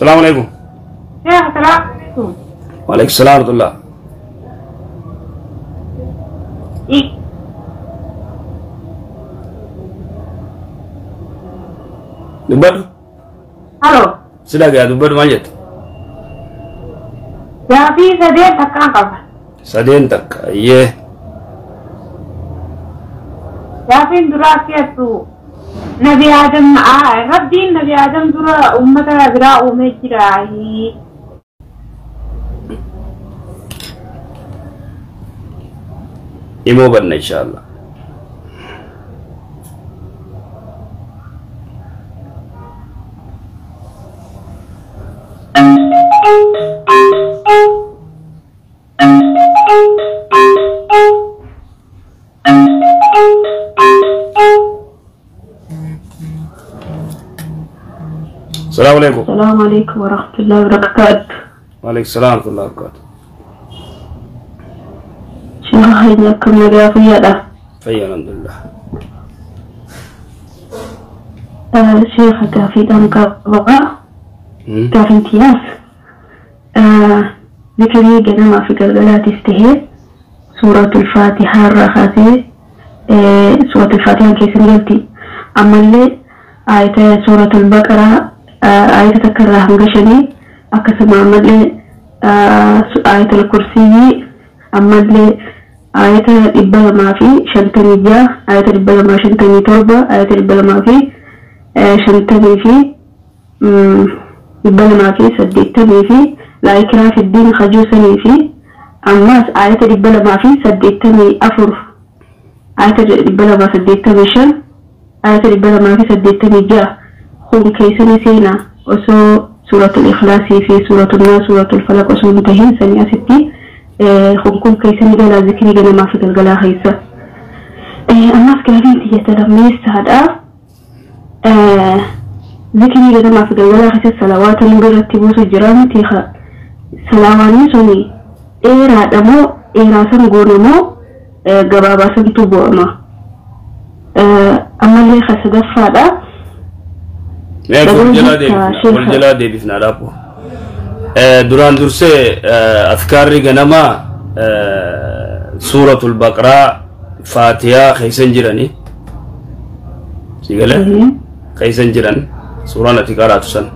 Salaamu alaikum. Sheekh, salaamu alaikum. Waalaikum salaam warahmatullah. Dubbadhu. Halo. Si dhagaya, dubbadhu, maal jette? Gaafii sadeen takkaan qaba. Sadeen takka, ayyee. Gaafiin duraa keessu Nabi Aadam, Rabbiin Nabi Aadam dura uummata biraa uumee jira. Himoo banna inshaallah. Salaamu alaikum. السلام عليكم ورحمة الله وبركاته. Waalaikum salaam warahmatullahi wabarakatuh. Sheekha keenya, akkam nagaa fayyaadha? Fayyaa, alhamdulillah. Sheekha, gaafiidhaan qaba. Gaafiin tiyyaas zikrii ganamaa fi galgalaatis tahee suuratul faatihaa irraa kaasee suuratul faatihaa keessa ni galti. Ammallee ayata suuratul baqaraa ayata takka irraa hanga shanii, akkasuma ammallee ayatul kursiyyi, ammallee ayata 256, ayata 257, ayata 250 fi 280 fi laa ikraaha fiddiin kajuusanii fi ammas ayata 284, ayata 285, ayata 286 kun keessanii seenaa, osoo suuratul ikhlaasii fi suuratul naas, suuratul falaq osoo hin tahin sanii asitti kun keessanii galaa zikrii ganamaa fi galgalaa keessa? Ammas gaafiin tiyyata lammeessaadha. Zikrii ganamaa fi galgalaa keessa salawaata nu irratti buusu jira miti? Salaawaanni suni dheeraadha moo, dheeraa san goona moo, gabaabaa santu bu'ama? Ammallee ka sadaffaadha. Mee wal jalaa deebifna, wal jalaa deebifna dhaabbo. Duraan dursee afkaarri ganamaa suuratul baqraa, faatiyaa keessan jirani. Si galee? Keessan jiran suuraan ati qaraatu san.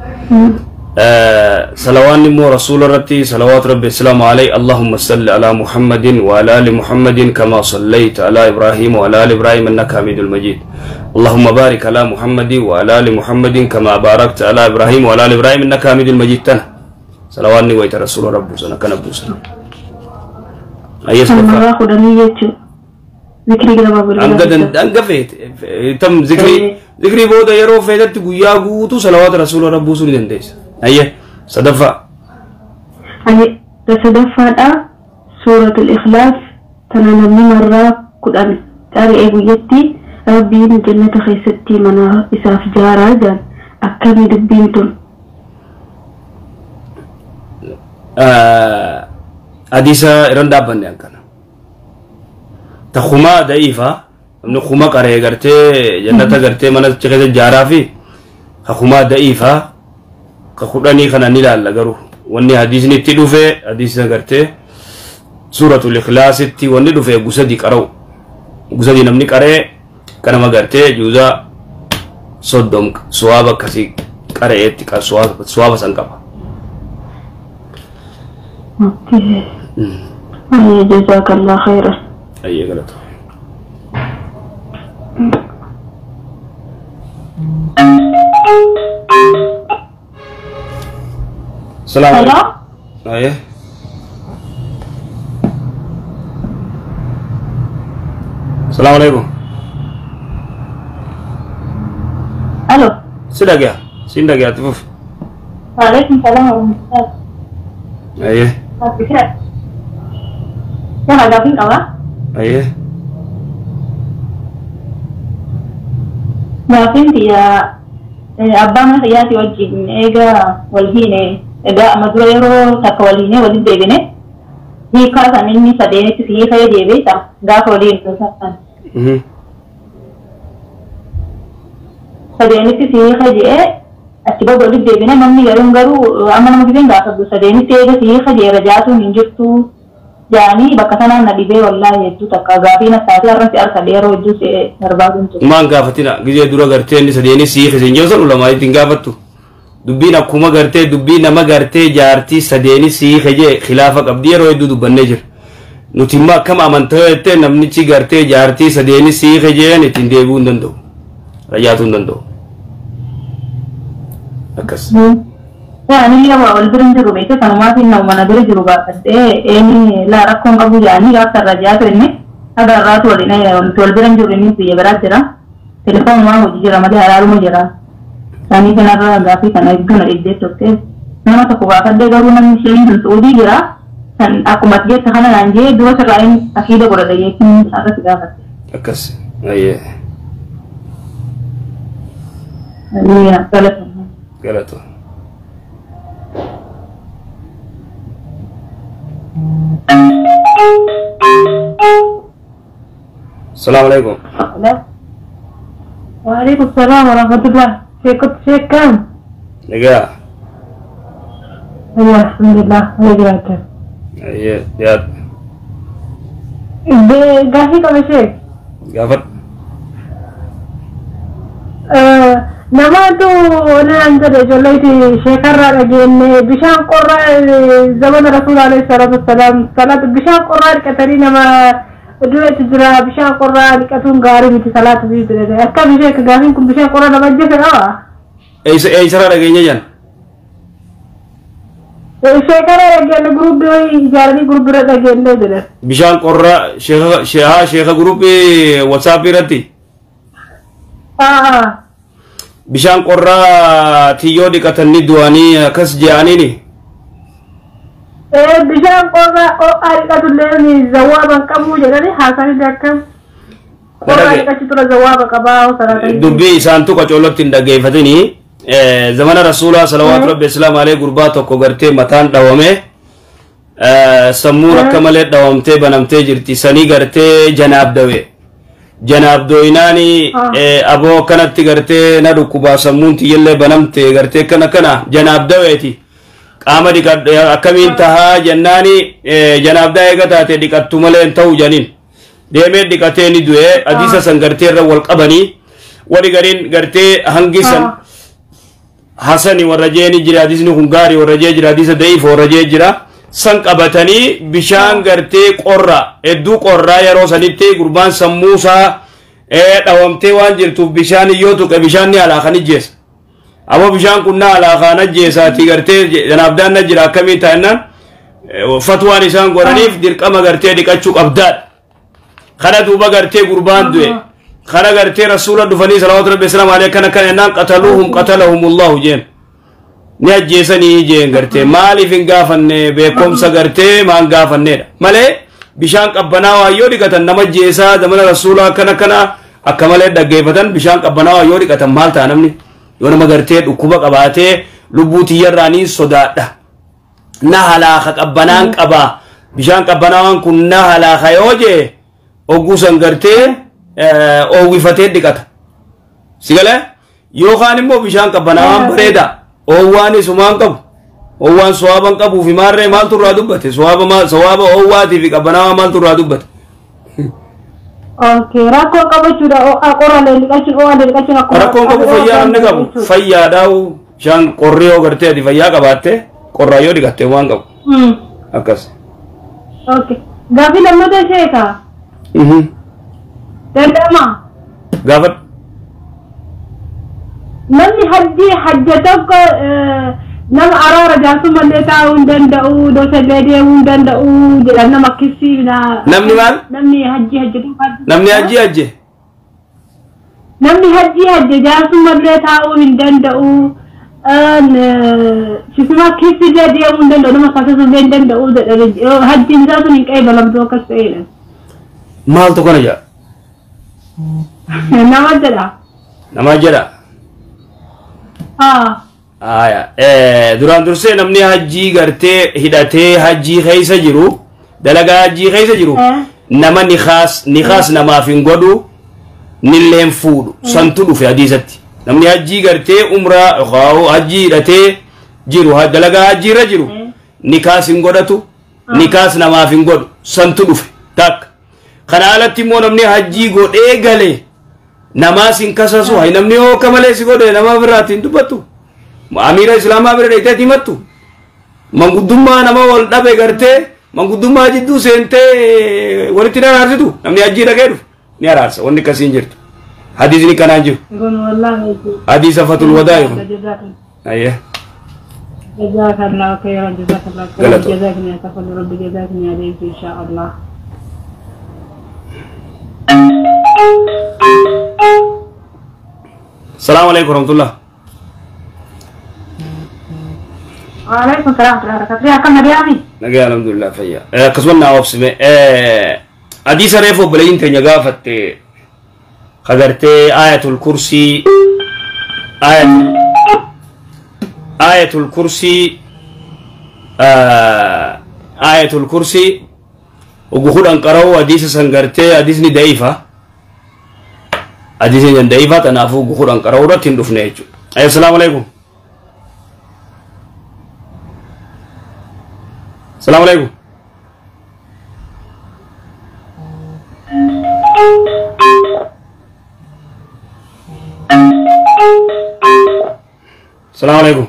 Salawaanni immoo rasuula irratti salawaatu rabbi islaamu alayhi, allahumma salli ala Muhammadin wa ala ali Muhammadin kama sallaita ala Ibrahim wa ala ali Ibrahim innaka hamidul majid, allahumma barik ala Muhammadin wa ala ali Muhammadin kama barakta ala Ibrahim wa ala ali Ibrahim innaka hamidul majid. Tana salawaanni wayta rasuula rabbu sana kana buusan. Ayyas. Marraa 10 jechuudha. Zikrii ganamaa galgalaa hanga keessa. Hanga feete tam zikrii booda yeroo feetetti guyyaa guutuu salawaata rasuula rabbuusuu ni dandeessa. Ayye, sadaffaa. Ani sadaffaadha, suuratul ikhlaas tana namni marraa 10 qara'ee guyyatti Rabbiin jannata keessatti mana isaaf jaaraa jaan, akkami dubbiin tun? Hadiisa irran dhaabbanne akkana. Ta kumaa da'iifa, namni kuma qaree gartee jannata gartee mana achi keessa jaaraa fi ka kumaa da'iifa, ka 10 kana ni ilaalla. Garuu wanni hadiisni itti dhufe, hadiisni gartee suuratul ikhlaasitti wanni dhufe gusadi qara'u, gusadi namni qaree kanama gartee juuzaa 30 suwaaba akkasii qara'eetti suwaaba san qaba. Okay. Ayyee, jazaakallah khairan. Ayyee, galata. Salaamu Hello? alaikum. Ayyee. Salaamu alaikum. Alo. Si dhagaya. Siin dhagaya, itti fufi. Waalaikum salaam warahmatullahi. Ayyee. Sheekha, gaafiin qaba. Ayyee. Gaafiin tiyya abbaa mana kiyyaatii wajjin eega wal hiine, egaa amma dura yeroo takka wal hiine walitti deebine, hiikaa san inni sadeenitti si hiikee deebiita gaafa waliin san. Sadeenitti si hiikee jedhee Achi booda walitti deebine namni yeroon garuu amma nama giseen gaafadhu sadeenitti eega si hiika jee rajaatuun hin jirtu jaanii bakka sanaan na dhibee wallaahi hedduu takka gaafii na taatee har'a si harka yeroo hedduu si barbaaduun ture. Maan gaafatina gizee dura gartee inni sadeeni si hiike sin jedhu ulamaa ittiin gaafattu. Dubbiin akkuma gartee dubbii nama gartee jaartii sadeeni si hiike jee khilaafa qabdi yeroo hedduu dubbannee jira. Nuti immoo akkam amantaa jettee namnichi gartee jaartii sadeeni si hiike jeen ittiin deebi'uu hin danda'u. Rajaatuu hin danda'u. Akkas. Ani lama wal bira hin jiru beekte kanumaaf inni mana bira jiru gaafadhee eenyu laa rakkoon qabu jaanii gaafa rajaatu inni haga irraatu waliin wal bira hin jiru inni biyya biraa jira. Telefoonumaan hojii jira malee haraaruma jira. Isaanii kanarra gaafii kana hedduu na dhibdee turte. Nama tokko gaafadhee garuu namni isheen sun Suudii jira. Kan akkuma ati jette kana naan jee dura sirraa inni akiida godhata jechuun irratti gaafatte. Akkas. Ayyee. Galatoomaa. Galatoo. Salaamu alaikum. وعليكم السلام ورحمة الله. شيخ شيخ كم؟ Nagaa. أيوة الحمد لله وجراته. Ayyee dhiyaadhu. Gaafii qaba sheek. Gaafadhu. Namaatu naan jedhe ijoolleeti sheekarraa dhageenye bishaan qorraa zamana rasuula alayhi salaatu wassalaam salaatu bishaan qorraa dhiqatanii nama dureetu jira bishaan qorraa dhiqatuun gaarii miti salaatu fi jedhe akkam sheek gaafiin kun bishaan qorraa nama ajjeese qaba? Eessa eessarraa dhageenya jan? Sheekarraa dhageenye guruppii wayii ijaaranii guruppii irra dhageenye jedhe. Bishaan qorraa sheeka sheekaa sheeka guruppii WhatsApp irratti. Bishaan qorraa tiyyoo dhiqatanii du'anii akkas je'aniini. Bishaan qorraa ho'aa dhiqatullee zawwaaba hin qabu jedhanii haasanii akkam. Qorraa dhiqachuu tura zawwaaba qabaa salaatanii. Dubbii isaantu qacoolotti hin dhaggeeffatini. Zamana rasuulaa salawaatu rabbi islaam alee gurbaa tokko gartee mataan dhawame sammuun akka malee dhawamtee banamtee jirti sanii gartee janaab dawe. Janaab dooyinaani aboo akkanatti gartee na dhukkubaa sammuun tiyyallee banamte gartee kana kana janaab daweeti. Qaama dhiqadhu akkamiin tahaa jennaani janaab daa eega taate dhiqattu malee hin ta'u janiin. Deemee dhiqatee ni du'e hadiisa san gartee irra wal qabanii wali gariin gartee hangi san Hasani warra jeeni jira hadiisni kun gaarii warra jee jira hadiisa da'iif warra jee jira san qabatanii bishaan gartee qorra hedduu qorraa yeroo sanitti gurbaan sammuusaa dhawamtee waan jirtuuf bishaan yoo tuqe bishaan ni alaakan ijjeessa. Aboo bishaan kun na alaakaan ajjeesaati gartee janaabdaan na jira akkamii taa'ennaan fatwaan isaan godhaniif dirqama gartee dhiqachuu qabdaadha. Kana duuba gartee gurbaan du'e. Kana gartee rasuula dhufanii salawaatu rabbi islaam alayhi kana kana jennaan qataluuhum qatalahumullahu jeen. Ni ajjeesanii jeen gartee maaliif hin gaafanne beekumsa gartee maan gaafanneedha. Malee bishaan qabbanaawaa yoo dhiqatan nama ajjeesaa zamana rasuulaa kana kana akka malee dhaggeeffatan bishaan qabbanaawaa yoo dhiqatan maal ta'a namni yoo nama gartee dhukkuba qabaatee lubbuu tiyyarraa ni sodaadha. Na halaaka qabbanaan qaba bishaan qabbanaawaan kun na halaaka yoo jee ogguusan gartee oowwifatee dhiqata. Sigalee yookaan immoo bishaan qabbanaawaan bareeda oowwaan isumaan qabu oowwaan suwaaban qabuu fi maarree maaltu irraa dubbate suwaaba oowwaatii fi qabbanaawaa maaltu irraa dubbate. Okay, rakkoo qabachuudha ho'aa qorrallee dhiqachuun ho'aallee dhiqachuun akkuma. Rakkoon qabu fayyaa namni qabu fayyaadhaa'u bishaan qorri yoo gartee ati fayyaa qabaatte qorraa yoo dhiqatte waan qabu. Akkas. Okay, gaafii lammataa sheekaa. Danda'ama. Gaafadhu. Namni hajji hajja tokko nama araara jaarsummallee taa'uu hin danda'u, dosallee deemuu hin danda'u jedhan nama akkasii na. Namni maal? Namni hajji hajja tokko. Namni hajji hajje. Namni hajji hajje jaarsummallee taa'uu hin danda'u. Sisuma keessillee deemuu hin danda'u nama akkasii hin danda'u jedhan hajjiin isaa sun hin qeebalamtu akkas ta'edha. Maaltu kana jedha? Nama jedha. Nama jedha. Aya, duraan dursee namni hajjii gartee hidhatee hajjii keessa jiru dalagaa hajjii keessa jiru nama nikaas nikaas namaaf hin godhu nilleen fuudhu santu dhufe hadiisatti. Namni hajjii gartee umraa hajjii hidhatee jiru dalagaa hajjii irra jiru nikaas hin godhatu, nikaas namaaf hin godhu, santu dhufe takka. Kana alatti immoo namni hajjii godhee gale namaas hin kasasu. Hay, namni yoo akka malee si godhe nama biraatti hin dubbattu, amiira islaamaa bira dheeytee himattu, manguddummaa nama wal dhabe gartee manguddummaa jidduu seentee walitti ni araarsitu. Namni hajjii dhaqee dhufe ni araarsa. Wanni akkasii hin jirtu, hadiisni kanaan jiru. Kun wallahi. Hadiisa fatul wadaa kun. Ayyee. جزاك الله خيرا، جزاك الله خيرا. غلط. جزاك يا تفضل، ربي جزاك يا ريت ان شاء الله. السلام عليكم ورحمة الله. وعليكم السلام ورحمة الله وبركاته. Akkam nagayaami? Nagaa, alhamdulillah, fayyaa. Akkasuma naa obsime. Hadiisa reefu obboleeyyiin teenya gaafatte kagartee ayatul kursii, ayatul kursii, ayatul kursii ogu 10 qara'u, hadiisa san gartee hadiisni da'iifa. Hadiisni san da'iifa, tanaafuu ogu 10 qara'u irratti hin dhufne jechuudha. Assalaamu alaikum. Assalaamu alaikum. Assalaamu alaikum.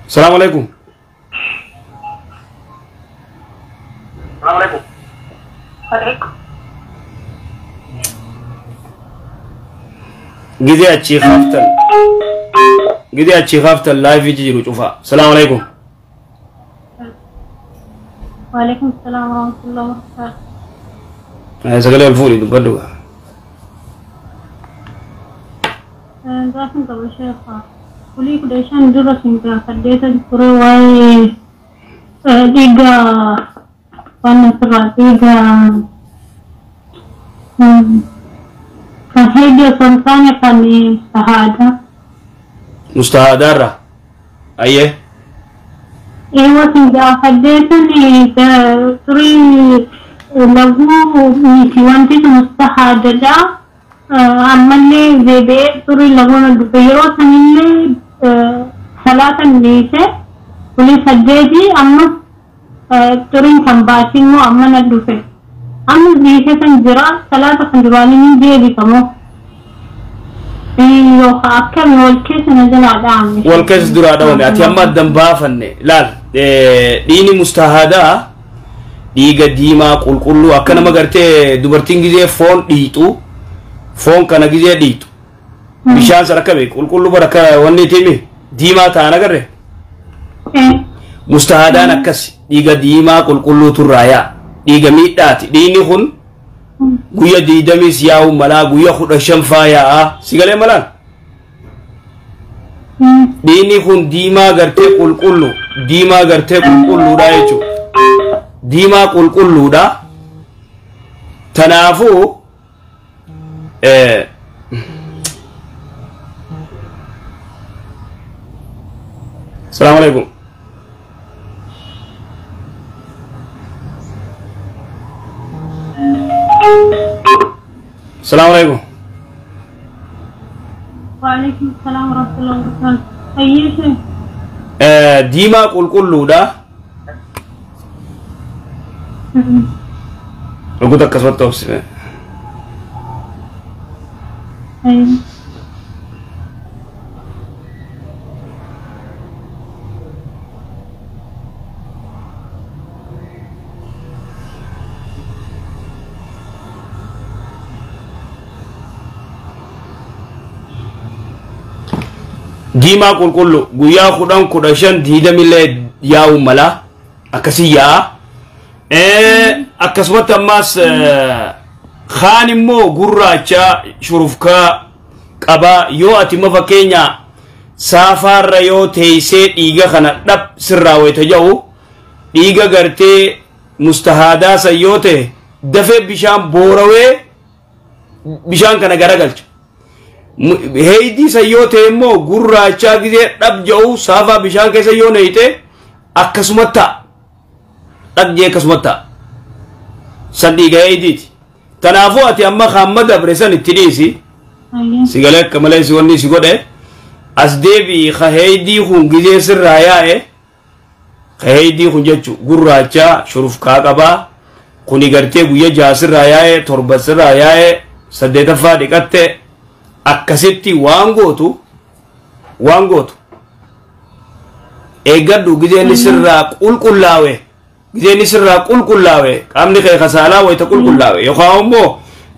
Assalaamu alaikum. Alaikum. Gizee achii kaaftan. Gizee achii kaaftan live jiru cufa. Assalaamu alaikum. وعليكم السلام ورحمة الله وبركاته. Sagalee ol fuudhi, dubbadhu. Gaafin qaba sheekha. Kulii 15 dura sin gaafadheetan ture waa'ee dhiiga waan asirraa dhiiga kan hedduu osoo hin taane kan sahaada. Mustahaadaarra. Ayyee. Eewa, sin gaafadheetan turii laguu miti, wanti sun mustahaadadha. Ammallee deebi'ee turii laguun dhufe, yeroo sanillee salaatan dhiise kulii 8, amma turiin kan baasin immoo amma na dhufe. Amma dhiise san jira, salaata kan duraanii ni deebifamoo? Yookaan akkami wal keessa na jalaa dha'ame? Wal keessa duraa dhawame. Ati amma addan baafanne. Laal, dhiini mustahaadaa dhiiga diimaa qulqulluu akka nama gartee dubartiin gizee foon dhiixu, foon kana gizee dhiixu bishaan sana akka beeku qulqulluu bara akka wanni itimi diimaa ta'an agarre. Mustahaadaan akkas dhiiga diimaa qulqulluu turraa yaa dhiiga miidhaati. Dhiigni kun guyya 20s yaa'u malaa, guyya 15 faa yaa'a, si galee malaan. Dhiigni kun diimaa gartee qulqullu, diimaa gartee qulqulluudha jechuudha. Diimaa qulqulluudha. Tanaafuu Salaamu alaikum. Salaamu alaikum. وعليكم السلام ورحمة الله وبركاته. Ayyee. Diimaa qulqulluudha. Dhuguta akkasumatti obsime. Ayyee. Diimaa qulqullu guyyaa 10, 15, 20illee yaa'u mala, akkasii yaa'a. Akkasumatti ammaas kaan immoo gurraacha shurufkaa qabaa, yoo ati immoo fakkeenya saafaarra yoo teeysee dhiiga kana dhab sirraa wayita ja'u, dhiiga gartee mustahaadaa san yoo ta'e, dafee bishaan boorawee bishaan kana garagalcha. Heeydii san yoo ta'e immoo gurraachaa gizee dhab ja'u saafaa bishaan keessa yoo neeyte akkasuma ta'a. Dhab jee akkasuma ta'a. San dhiiga heeydiiti. Kanaafuu ati amma hamma dabre san itti dhiisi. Si galee akka malee si wanni si godhe as deebii kaheeydii kun gizee sirraa yaa'e kaheeydii kun jechu gurraacha shurufkaa qabaa kuni gartee guyya 6 sirraa yaa'e 7 sirraa yaa'e 8ffaa dhiqatte akkasitti waan gootu eeggadhu gizeen sirraa qulqullaawe gizeen sirraa qulqullaawe qaamni kee kasaalaa wayita qulqullaawe yookaan immoo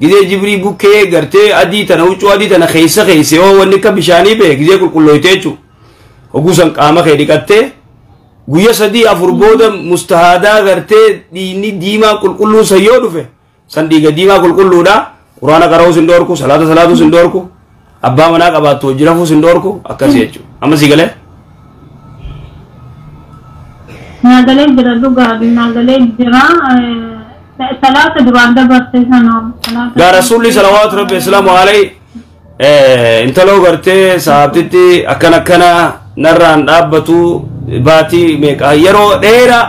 gizee jibrii bukkee gartee adii tana huccuu adii tana keessa keesse yoo wanni akka bishaanii ba'e gizee qulqullooyte jechuudha. Hogguu san qaama kee dhiqattee guyya 3 4 booda mustahaadaa gartee dhiigni diimaa qulqulluu san yoo dhufe san dhiiga diimaa qulqulluudha. Quraana qara'uus hin dhoorku, salaata salaatuus hin dhoorku, abbaa manaa qabaattu hojii rafuus hin dhoorku akkasii jechuudha. Amma si galee? Naagalee jira dhugaa naagalee jira. Salaata duraan dabarte sana. Gaa rasuulli salawaatu rabbi islaamu alayhi intaloo gartee sahaabtitti akkana akkana narraan dhaabbatu baatii meeqa yeroo dheeraa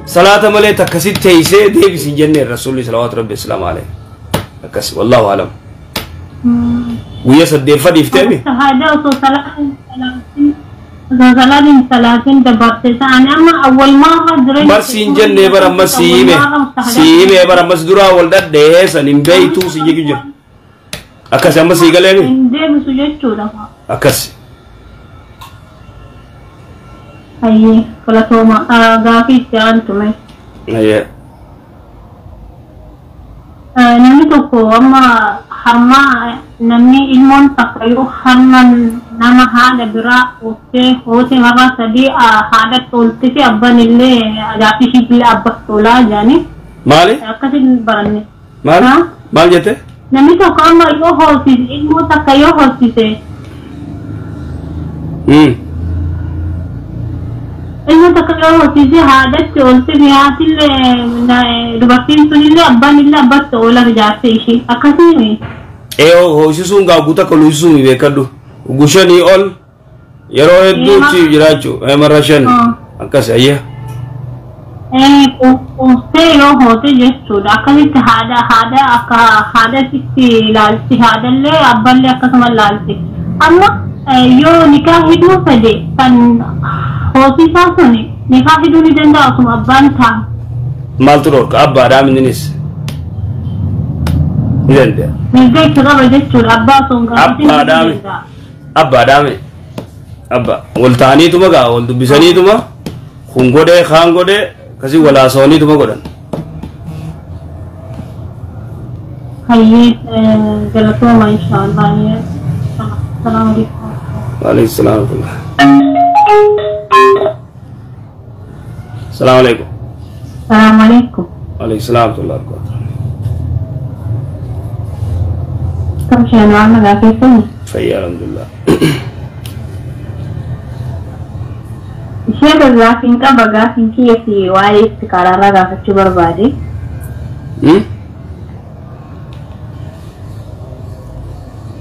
salaata malee takkasitti teessee deebisi hin jenneen rasuulli salawaatu rabbi islaamu alayhi. Akkas wallaahu alam. Guyya 8 dhiifteemi? Haadha osoo salaatiin salaatiin dabarte ta'an amma awwal marra jireenya. Barsiin jennee bara ammas si hime bara ammas duraa wal dhadhee san hin beeytuu si jechu jira. Akkas amma si galeemi? Hin deebisu jechuudha. Akkas. Hayyee galatooma gaafii itti aantume. Hayyee. Namni tokko amma harma namni ilmoon takka yoo harma nama haadha biraa ooftee hoote marra 3 haadha tolti fi abbaan illee jaartii ishiitillee abbas tolaa jedhanii. Maali? Akkasiin baranne. Maal? Maal jette? Namni tokko amma yoo hoosise ilmoo takka yoo hoosise. Ilmoo takka yoo hoosise haadhatti oolte haatillee dubartiin sunillee abbaan illee abbatti oola jaartii ishii akkasiin. Ee hoosisuun gaa guutaa akka luusisuun beekadhu. 5 ol yeroo hedduutti jiraachuu marra 5 akkas ayya. Quuftee yoo hoote jechuudha akkasitti haadha akka haadhatti ilaalti haadhallee abbaallee akkasuma ilaalti. Amma yoo nikaa hidhuu fedhe kan hoosisaa sun nikaa hidhuu ni danda'a osuma abbaan ta'a. Maaltu dhorka abbaadhaa minninis ni danda'a. Mirga itti qaba jechuudha abbaa osoo hin gaafatin ni danda'a. Abbaadhaame abba wal ta'aniituma gaa wal dubbisaniituma kun godhee kaan godhee akkasii wal haasawaniituma godhan. Hayyee galatooma inshaallah. Salaamu alaikum. Waalaikum salaam. Salaamu alaikum. Salaamu alaikum. Waalaikum salaam wa rahmatullahi. Kam sheen waan nagaa keessanii? Fayyaa alhamdulillah. Ishee gaafiin qaba gaafiin kiyya fi waa'ee istikaaraarraa gaafachuu barbaade.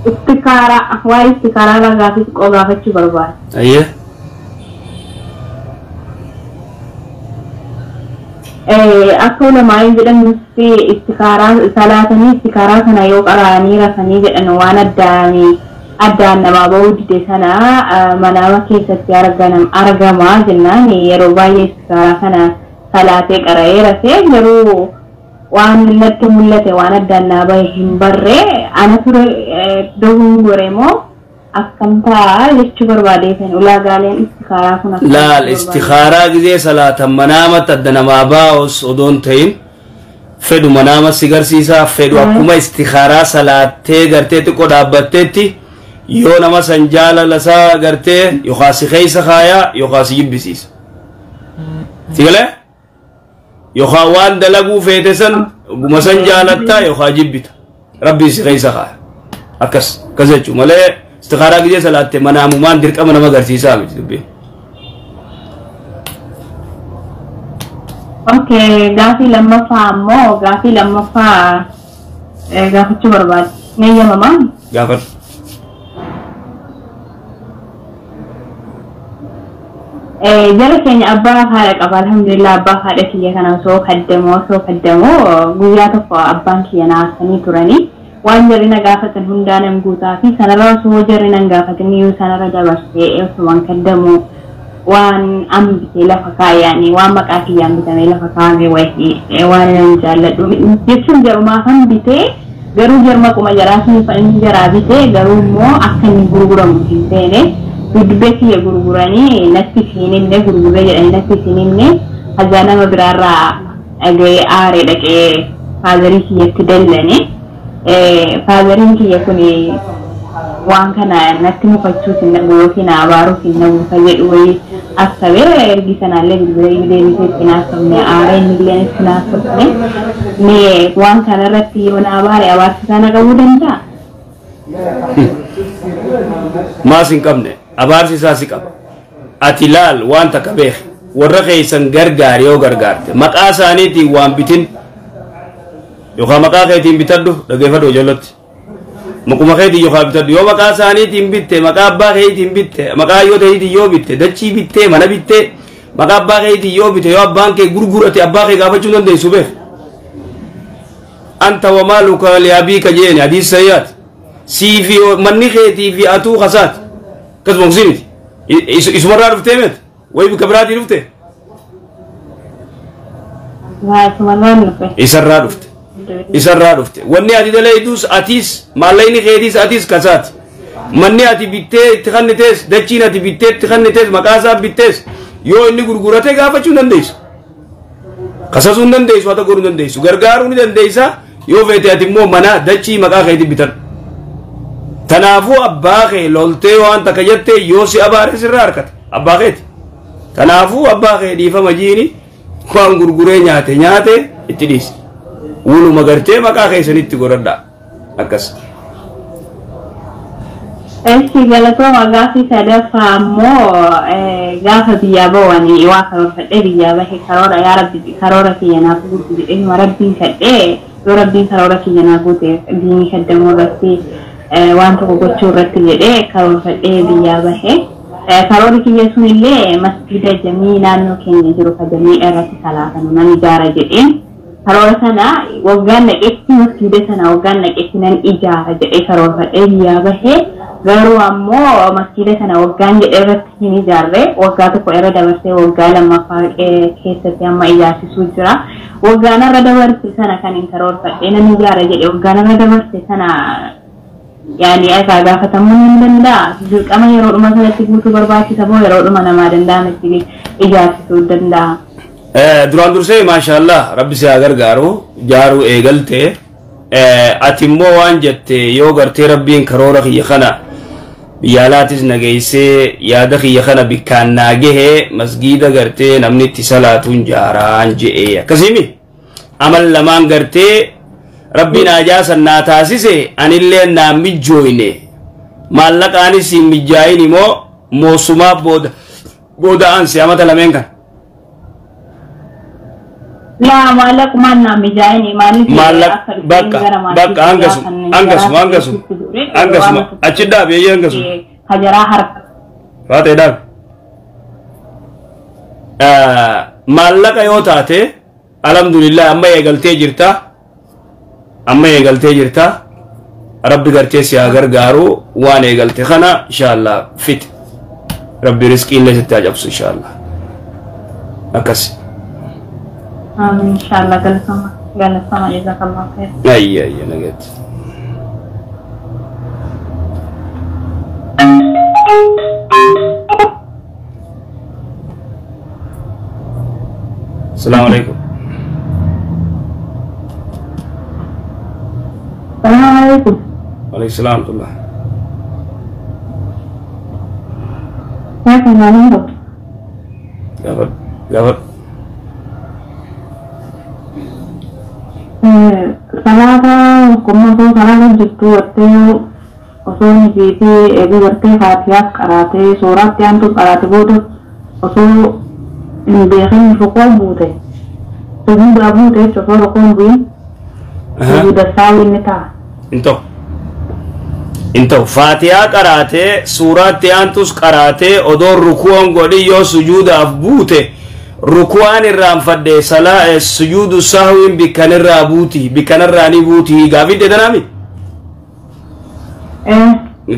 Istikaaraa waa'ee istikaaraarraa gaafii xiqqoo gaafachuu barbaade. Ayyee. Akka ulamaa'in jedhamutti istikaaraa salaatanii istikaaraa kana yoo qara'anii rafanii jedhan waan addaan namaa bahuu dide sana manaama keessatti argamaa jennaan yeroo baay'ee istikaaraa kana salaatee qara'ee rafee garuu waan natti mul'ate waan addaan naa bahe hin barree ana ture dogongore moo akkam ta'a jechuu barbaadeetan ulaagaaleen istikaaraa kun akka Laal istikaaraa gizee salaatan manaamatti adda namaa baa'us odoon ta'in fedhu manaama si garsiisaa fedhu akkuma istikaaraa salaattee gartee xiqqoo dhaabbatteetti yoo nama san jaalala isaa gartee yookaan si keessa kaayaa yookaan si jibbisiisa. Si galee? Yookaan waan dalaguu feete san guma san jaalattaa yookaan jibbita. Rabbi si keessa kaaya. Akkas akkas jechuun malee istikaaraa gizee salaatte manaamumaan dirqama nama agarsiisaa miti dubbiin. Okay, gaafii lammaffaa ammoo gaafii lammaffaa gaafachuu barbaade. Ni eeyyamamaa? Gaafadhu. Jara keenya abbaa haadha qaba, alhamdulillah. Abbaa haadha kiyya kana osoo kaddamoo guyyaa tokko abbaan kiyya naasanii turanii waan jarri na gaafatan hundaa nan guutaa fi sanarra osoo jarri nan gaafatin iyyuu sanarra dabarsee osumaan kaddamoo waan an bitee lafa kaayyaanii waan maqaa kiyyaan bitamee lafa kaa'ame wayii waan nan jaalladhu jechuun jarumaafan bitee, garuu jarma quma jaraatiin inni jaraa bitee, garuu immoo akka inni gurguramu hin feene. Duddubbee kiyya gurguranii natti hin himne, gurguree jedhanii natti hin himne. Hazaa nama biraarraa dhaga'ee aaree dhaqee faazarii kiyyatti dallane. Faazariin kiyya kun waan kana natti mufachuus hin dhabu yookiin abaaruus hin dhabu ka jedhu wayii assabee, ergi sanaallee bilbila deebisee itti naasofne, aaree innillee itti naasofne. Mee waan kana irratti yoo na abaare abaarsi isaa na qabuu danda'a? Maas hin qabne, abaarsi isaa si qaba. Ati laal, waan takka beek, warra keessan gargaar. Yoo gargaarte maqaa isaaniitiin waan bitin yookaan maqaa keetiin bitadhu. Dhageeffadhu, ijoollatti maquma keetiin yookaan bitadhu. Yoo maqaa isaaniitiin bitte, maqaa abbaa keetiin bitte, maqaa yoo ta'eetiin yoo bitte, dachii bittee, mana bittee, maqaa abbaa keetiin yoo bitte, yoo abbaan kee gurgurate abbaa kee gaafachuu dandeessu. Beek, anta wamaaluka liabiika jeeni hadiis sayyaati. Sii fi manni keetii fi atuu kasaati. Akkasuma kusii miti isumarraa dhuftee miti wayi bika biraatii dhufte? Isarraa dhufte, isarraa dhufte. Wanni ati dalaydus atiis, maallaqni keetiis atiis kasaati. Manni ati bittee itti kannitees, dachiin ati bittee itti kannitees, maqaa isaa bittees, yoo inni gurgurate gaafachuu hin dandeessu, kasasuu hin dandeessu, haa ta'uu hin dandeessu. Gargaaruu ni dandeessa yoo feete. Ati immoo mana dachii maqaa keetii bitadhu. Tanaafuu abbaa kee loltee waan takka jettee yoo si abaare sirraa harkata abbaa keeti. Tanaafuu abbaa kee dhiifama jiini, waan gurguree nyaate nyaate itti dhiisi. Wuluma gartee maqaa keessanitti godhadhaa akkas. Eessi galatooma. Gaaffii sadaffaa ammoo gaafa biyyaa ba'anii waa karoorfadhee biyyaa bahe. Karoora yaa rabbi karoora kiyya naaf guutu jedhee rabbiin kadhee, yoo rabbiin karoora kiyya naaf guute diinii kaddamuu irratti waan tokko gochuu irratti jedhee karoorfadhee biyyaa bahe. Karoorri kiyya sun illee masjiida jamii naannoo keenya jiru ka jamii irratti salaatanu nan ijaara jedheen. Karoora sana waggaan naqetti, masjiida sana waggaan naqetti nan ijaara jedhee karoorfadhee biyyaa bahe. Garuu ammoo masjiida sana waggaan jedhee irratti hin ijaarre. Waggaa tokko irra dabarsee waggaa lammaffaa keessatti amma ijaarsisuu jira. Waggaan irra dabarse sana kan hin karoorfadhee nan ijaara jedhe waggaan irra dabarse sana yaani irraa gaafatamuu ni danda'a? Dirqama yeroodhuma sanatti guutuu barbaachisa moo yeroodhuma namaa danda'ametti ijaarsisuu danda'a? Duraan dursee maashaallah, rabbi si haa gargaaru. Jaaruu eegalte. Ati immoo waan jette yoo gartee rabbiin karoora kiyya kana biyya alaatis nageessee yaada kiyya kana bikkaan naa gahee masgiida gartee namni itti salaatuun jaaraan je'ee akkasimi amal lamaan gartee rabbiin hajaa san naa taasise, anillee naa mijjooyne, maallaqaanis hin mijjaayin immoo moosumaa booda booda aansi amata lameen kan. Laa, maallaqumaan naa mijaa'ini. Maaliif? Bakka bakka hangasuma hangasuma hangasuma hangasuma achi dhaabi eeyyee hangasuma. Hajaraa harka. Faatee dhaabi. Maallaqa yoo taate, alhamdulillah, amma eegaltee jirta, amma eegaltee jirta. Rabbi gartee si haa gargaaru. Waan eegalte kana inshallah fit, rabbi riskii illee sitti haa cabsu inshallah akkas. Amiin, inshallah. Galatama galatama, jazakallah khair. Ayya ayya, nagatti. السلام عليكم. السلام عليكم. وعليكم السلام ورحمة الله. كيف حالك؟ Gaafadhu gaafadhu. Salaata kuma osoo salaata jirtu gartee osoo nifiitii eeguu gartee faatihaas qaraatee suuraatti aantu qaraate booda osoo hin beekin rukuu buute, sujuudaa buute jechuudha, osoo rukuu hin bu'in sujuuda saawwi ni ta'a? Hin ta'u. In ta'u faatihaa qaraatee suuraatti aantus qaraatee odoo ruku'an godhi yoo sujuudaaf buute ruku'aan irraanfadhe salaa sujuudu sahwiin bikkanirraa buuti bikkanarraa ni buuti gaafii deedanaami.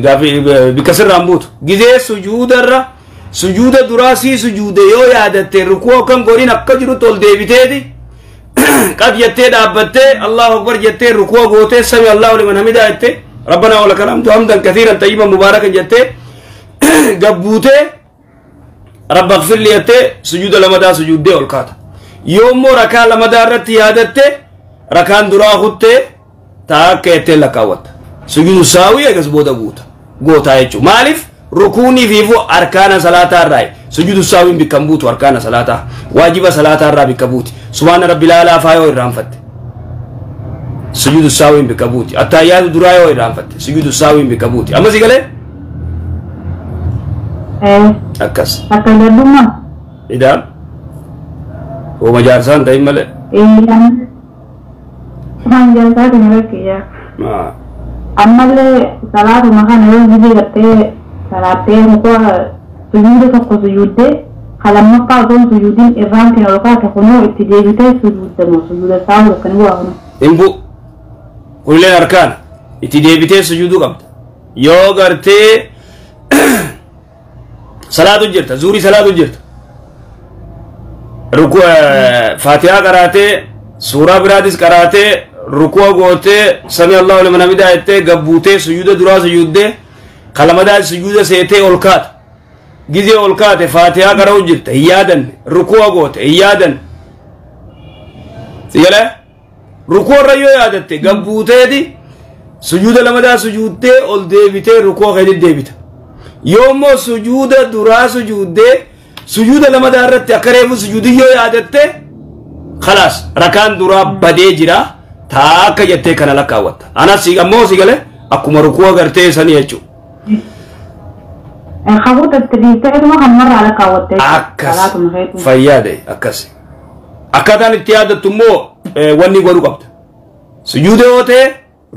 Gaafii bikka sirraan buutu gizee sujuudarra sujuuda duraa sii sujuude yoo yaadatte rukuu kan godhin akka jirutti ol deebiteeti qad jettee dhaabbattee Allahu akbar jettee rukuu gootee sami Allahu liman hamidaa jettee ربنا ولك الحمد حمدا كثيرا طيبا مباركا جتة قبوته رب اغفر لي يتة سجود لمدا سجود دي والكاتا يوم ركع لمدا رتي يادته ركان درا خطه تاكيته لكاوت سجود ساوية كسبودا غوتا غوتا يچو مالف ركوني فيفو أركان صلاة الرأي سجود ساوي بكمبوت أركان صلاة واجب صلاة الرأي بكبوت سبحان ربي لا فايو الرامفت سجود الساوي بكبوتي التحيات درايو الرامفت سجود الساوي بكبوتي أما سيقالي؟ إيه أكس أكس إذا هو مجارسان تايم ملي إيه مجارسان ملك يا أما اللي صلاة مكان يوم جدي قتة صلاة هو سجود فوق سجود خلما قاعدون سجودين إرام في الوقت تكونوا اتجاهته سجود دم سجود الساوي وكان هو هنا إنبو كل أركان اتجاهته سجود قبض يو قرتي صلاة جرت زوري صلاة جرت ركوع فاتحة قراته سورة برادس قراته ركوع قوته سمع الله لمن حمده ته قبوته سجود درا سجود ده خلما سجود سيته أولكات جزء أولكات فاتحة قراو جرت هيادن ركوع قوته هيادن سيلا ركوع ريو يادته قبوته دي سجود لما سجود ده أول ديبته ركوع خير ديبته يوم سجود درا سجود ده سجود لما دارت أقرب سجود يو يادته خلاص ركان درا بدي جرا تاك جته كنا لكاوت أنا سيجا مو سيجا أكو مركوع کرتے سنی ہے چو خبوت التريتة ما هم مرة على كاوت أكس فياده أكس أكادان اتياد تمو وني غورو قبض سجود ہوتے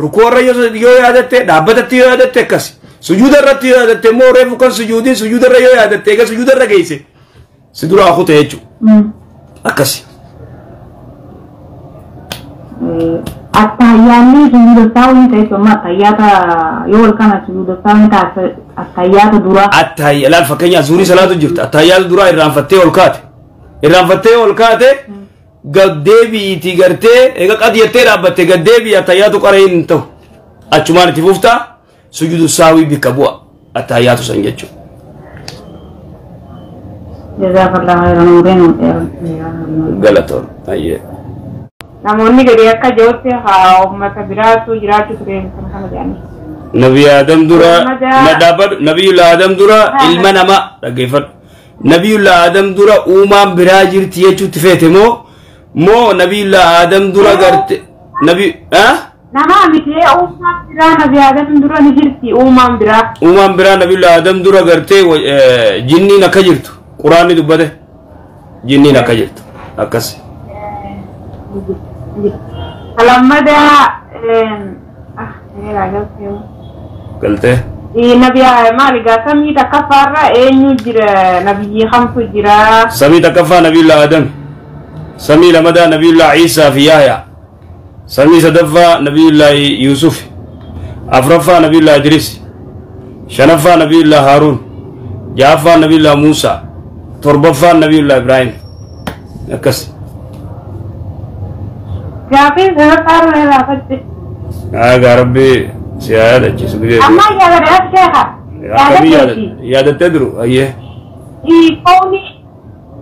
رکوع رہی یو یادتے دابت یو یادتے کس سجود رتی یو یادتے مو رے فکن سجودی سجود رہی یو یادتے کہ سجود رہ گئی سے سدرا ہوتے ہے چو أكس التحياني سجود السهو تيسو ما التحيات يول كان سجود السهو التحيات درا التحيات لا فكنيا زوري صلاة جرت التحيات درا الرانفتة والكات الرانفتة والكات قد ديبي تيجرتي إذا قد يترى بتقد ديبي التحيات قرين انتو أجمعنا تفوفتا سجود السهو بكبوة التحيات سنجتشو جزاك الله خيرا نورين غلطون أيه Namoonni gadi akka jirutti haa uummata biraatu jiraachuu ture kan kana jedhani. Nabi Adam dura nadhaabadhu Nabiyullaa Adam dura ilma namaa dhaggeeffadhu. Nabiyullaa Adam dura uumaan biraa jirti jechuutti feete moo moo Nabiyullaa Adam dura garte nabi Nama miti uumaan biraa Nabi Adam dura ni jirti uumaan biraa. Uumaan biraa Nabiyullaa Adam dura gartee jinniin akka jirtu Quraanni dubbate jinniin akka jirtu akkas. لما ده قلت نبي مالك سمي تكفر إنه جرا نبي خمس جرا سمي تكفى نبي الله آدم سمي لما ده نبي الله عيسى في يحيى سمي صدفة نبي الله يوسف أفرفا نبي الله إدريس شنفا نبي الله هارون جافا نبي الله موسى تربفا نبي الله إبراهيم أكس جافين سنفر ولا فتح آه ربي سيادة جسم أما يا رب شيخة يا تدرو أيه إيه كوني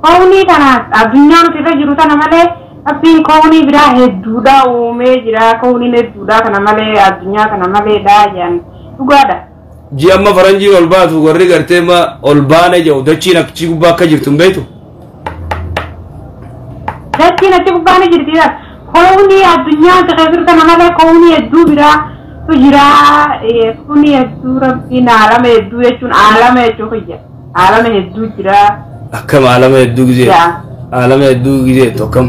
كوني تنا الدنيا نتيجة جروتنا ماله أبين كوني برا هدودا ومجرا كوني ندودا كنا ماله الدنيا كنا ماله دا يعني تقعد جي أما فرنجي والبات وقري قرتي ما والبانة جو دتشي نكتشي باكا جرتم بيتو دتشي نكتشي باكا جرتي كوني الدنيا تغير تماما كوني الدوبرا تجرا كوني الدورة في عالم الدو عالم الدو عالم الدو جرا كم عالم الدو جزء عالم الدو جزء تو كم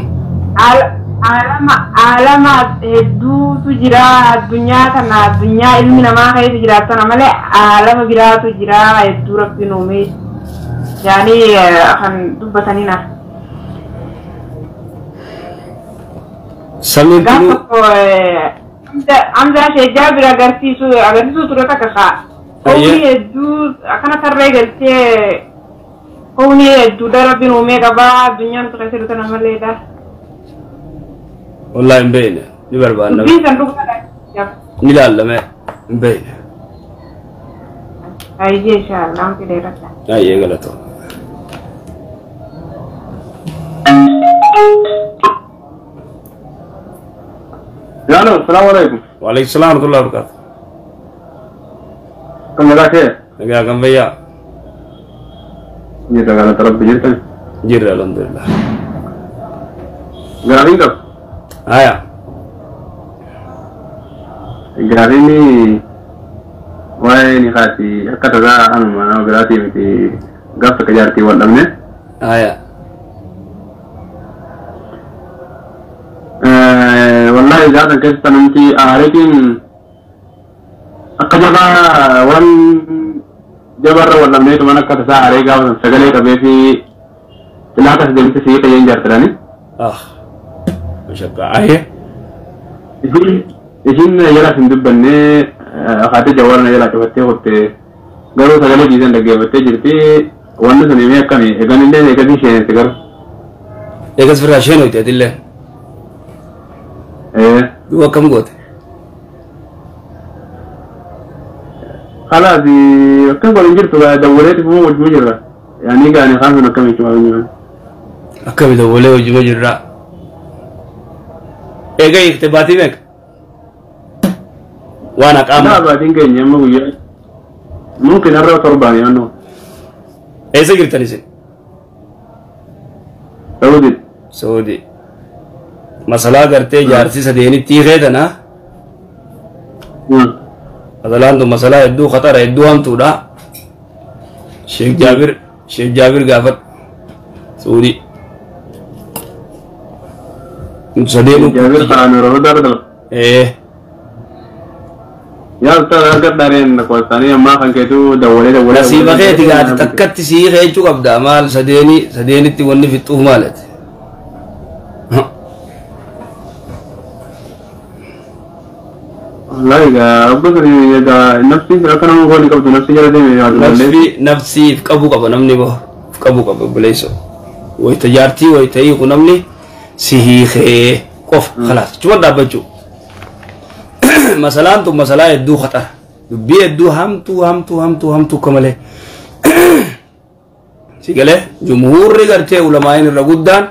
عالم Aalama hedduutu jira addunyaa kana addunyaa ilmi namaa keessa jiraatu kana malee aalama biraatu jira hedduu rabbiin uume yaani kan dubbatanii na. Samiin Gaaf tunuu tokko Hamzaa Sheekh Jaabir agarsiisuu ture takka kaa. Ayyee. Kownii hedduu akkana tarree galchee kownii hedduudha rabbiin uumee qabaa addunyaan ture sirri tana maleedha. Wallahi hin beekne ni barbaanna. Dubbiin san dhugaadha. Ni ilaallame hin beekne. Ayyee inshaallah wanti dheeradha. Ayyee galatoo. Yaano, salaamu alaikum. Waalaikum salaam warahmatullahi wabarakatuh. Kan nagaa kee? Nagaa kan fayyaa? Jirra galata rabbi jirtan. Jirra alhamdulillah. Gaafiin qaba. Haya. Gaafiin waa'ee ni kaati akka tasaa anuma nama biraatii miti gaaf takka jaartii wal dhabne. Haya. Wallahi gaafan keessa namti aareetiin akka jabaa waan jabarra wal dhabneetu mana akka tasaa aaree gaafa sagalee qabee fi xilaata deemte sii qayyeen jaartirani. Ah. Mashaqqa. Ayyee. Ishiin jala hin dubbanne akaatee jawwaarna jala qabattee qottee garuu sagalee dhiisan dhaggeeffattee jirti wanni sun himee akkami egan illee eegasii isheenesse garuu. Eegas firraa isheen hoyte atillee. Duuba akkam goote? Khalaas akkam godhin jirtu dawwalee tifuma wajjuma jirra. Yaani gaani kaan sun akkam jechuudha wajjuma. Akkami dawwalee wajjuma jirra? Eega hiikte baatii meeqa? Waan haqaama. Laa baatiin keenya amma guyyaa mumkin har'a torbaan yaannoo. Eessa jirtan isin? Saudi. Saudi. Masalaa gartee jaarsi sadeenitti hiikee tana. Masalaan tun masalaa hedduu khatara hedduu hamtuudha. Sheekh Jaabir gaafadhu. Saudi. Sadeenuu. Jaabir ta'an yeroo darba. Yaa ustaaz harka dhaareen lakkoofsaanii ammaa kan keetu dawwalee dawwalee. Nasiiba keeti gaati takkatti sii jechuu qabda maal sadeenitti wanni fixuuf maalati. Wallahi gaa abba sani egaa nafsi akka nama gooni qabdu nafsi jala deeme yaa Nafsiif qabu qaba namni if qabu qaba obboleessa. Wayita jaartii wayita hiiku namni si hiikee qofa khalaas cuma dhaabbachuu. Masalaan tun masalaa hedduu khatara. Dubbii hedduu hamtuu hamtuu hamtuu hamtuu akka malee. Si galee jumhuurri gartee ulamaa'in irra guddaan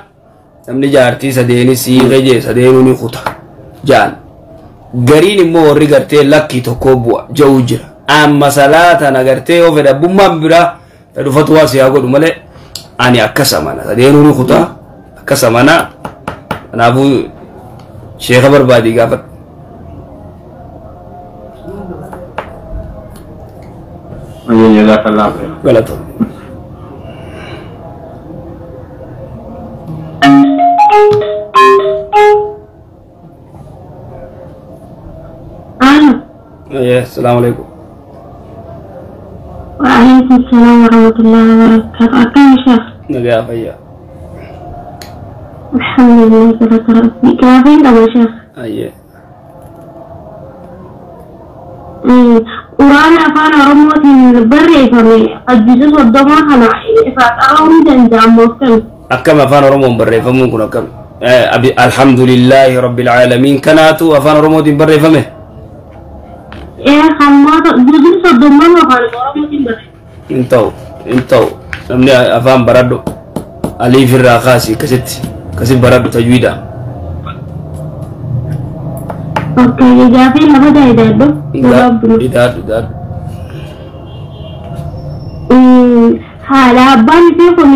namni jaartii sadeeni siikee jee sadeenuu ni kuta jaan. Gariin immoo warri gartee lakkii tokko bu'a ja'uu jira. Amma salaa tana gartee yoo fedha abbummaan biraa fedhufatu waa siyaa godhu malee ani akkas amana. Sadeenuu ni kuta akkas amana. Kanaafuu sheeka barbaadii gaafadhu. Ayyee jazakallah. Galatoom. Ayyee salaamu alaikum. وعليكم السلام ورحمة الله وبركاته. أكرم الشيخ. Nagaa fayyaa. الحمد لله صلاة ربي. كافين أبو شيخ. Ayyee. Quraana afaan Oromootiin barreeffame ajjisa 30 kana irraa qara'uu ni danda'amu akkami? Akkam afaan Oromoon barreeffamuun kun akkam? Alhamdulillahi rabbil aalamiin kanaatu afaan Oromootiin barreeffame? Hammoota juzii 30 afaan Oromootiin barreeffame. Hin ta'u namni afaan baradhu aliif irraa kaasi akkasitti baradhu tajwiida. Okay, gaafii lama idaadhu. Idaadhu. Haadha abbaan isii kun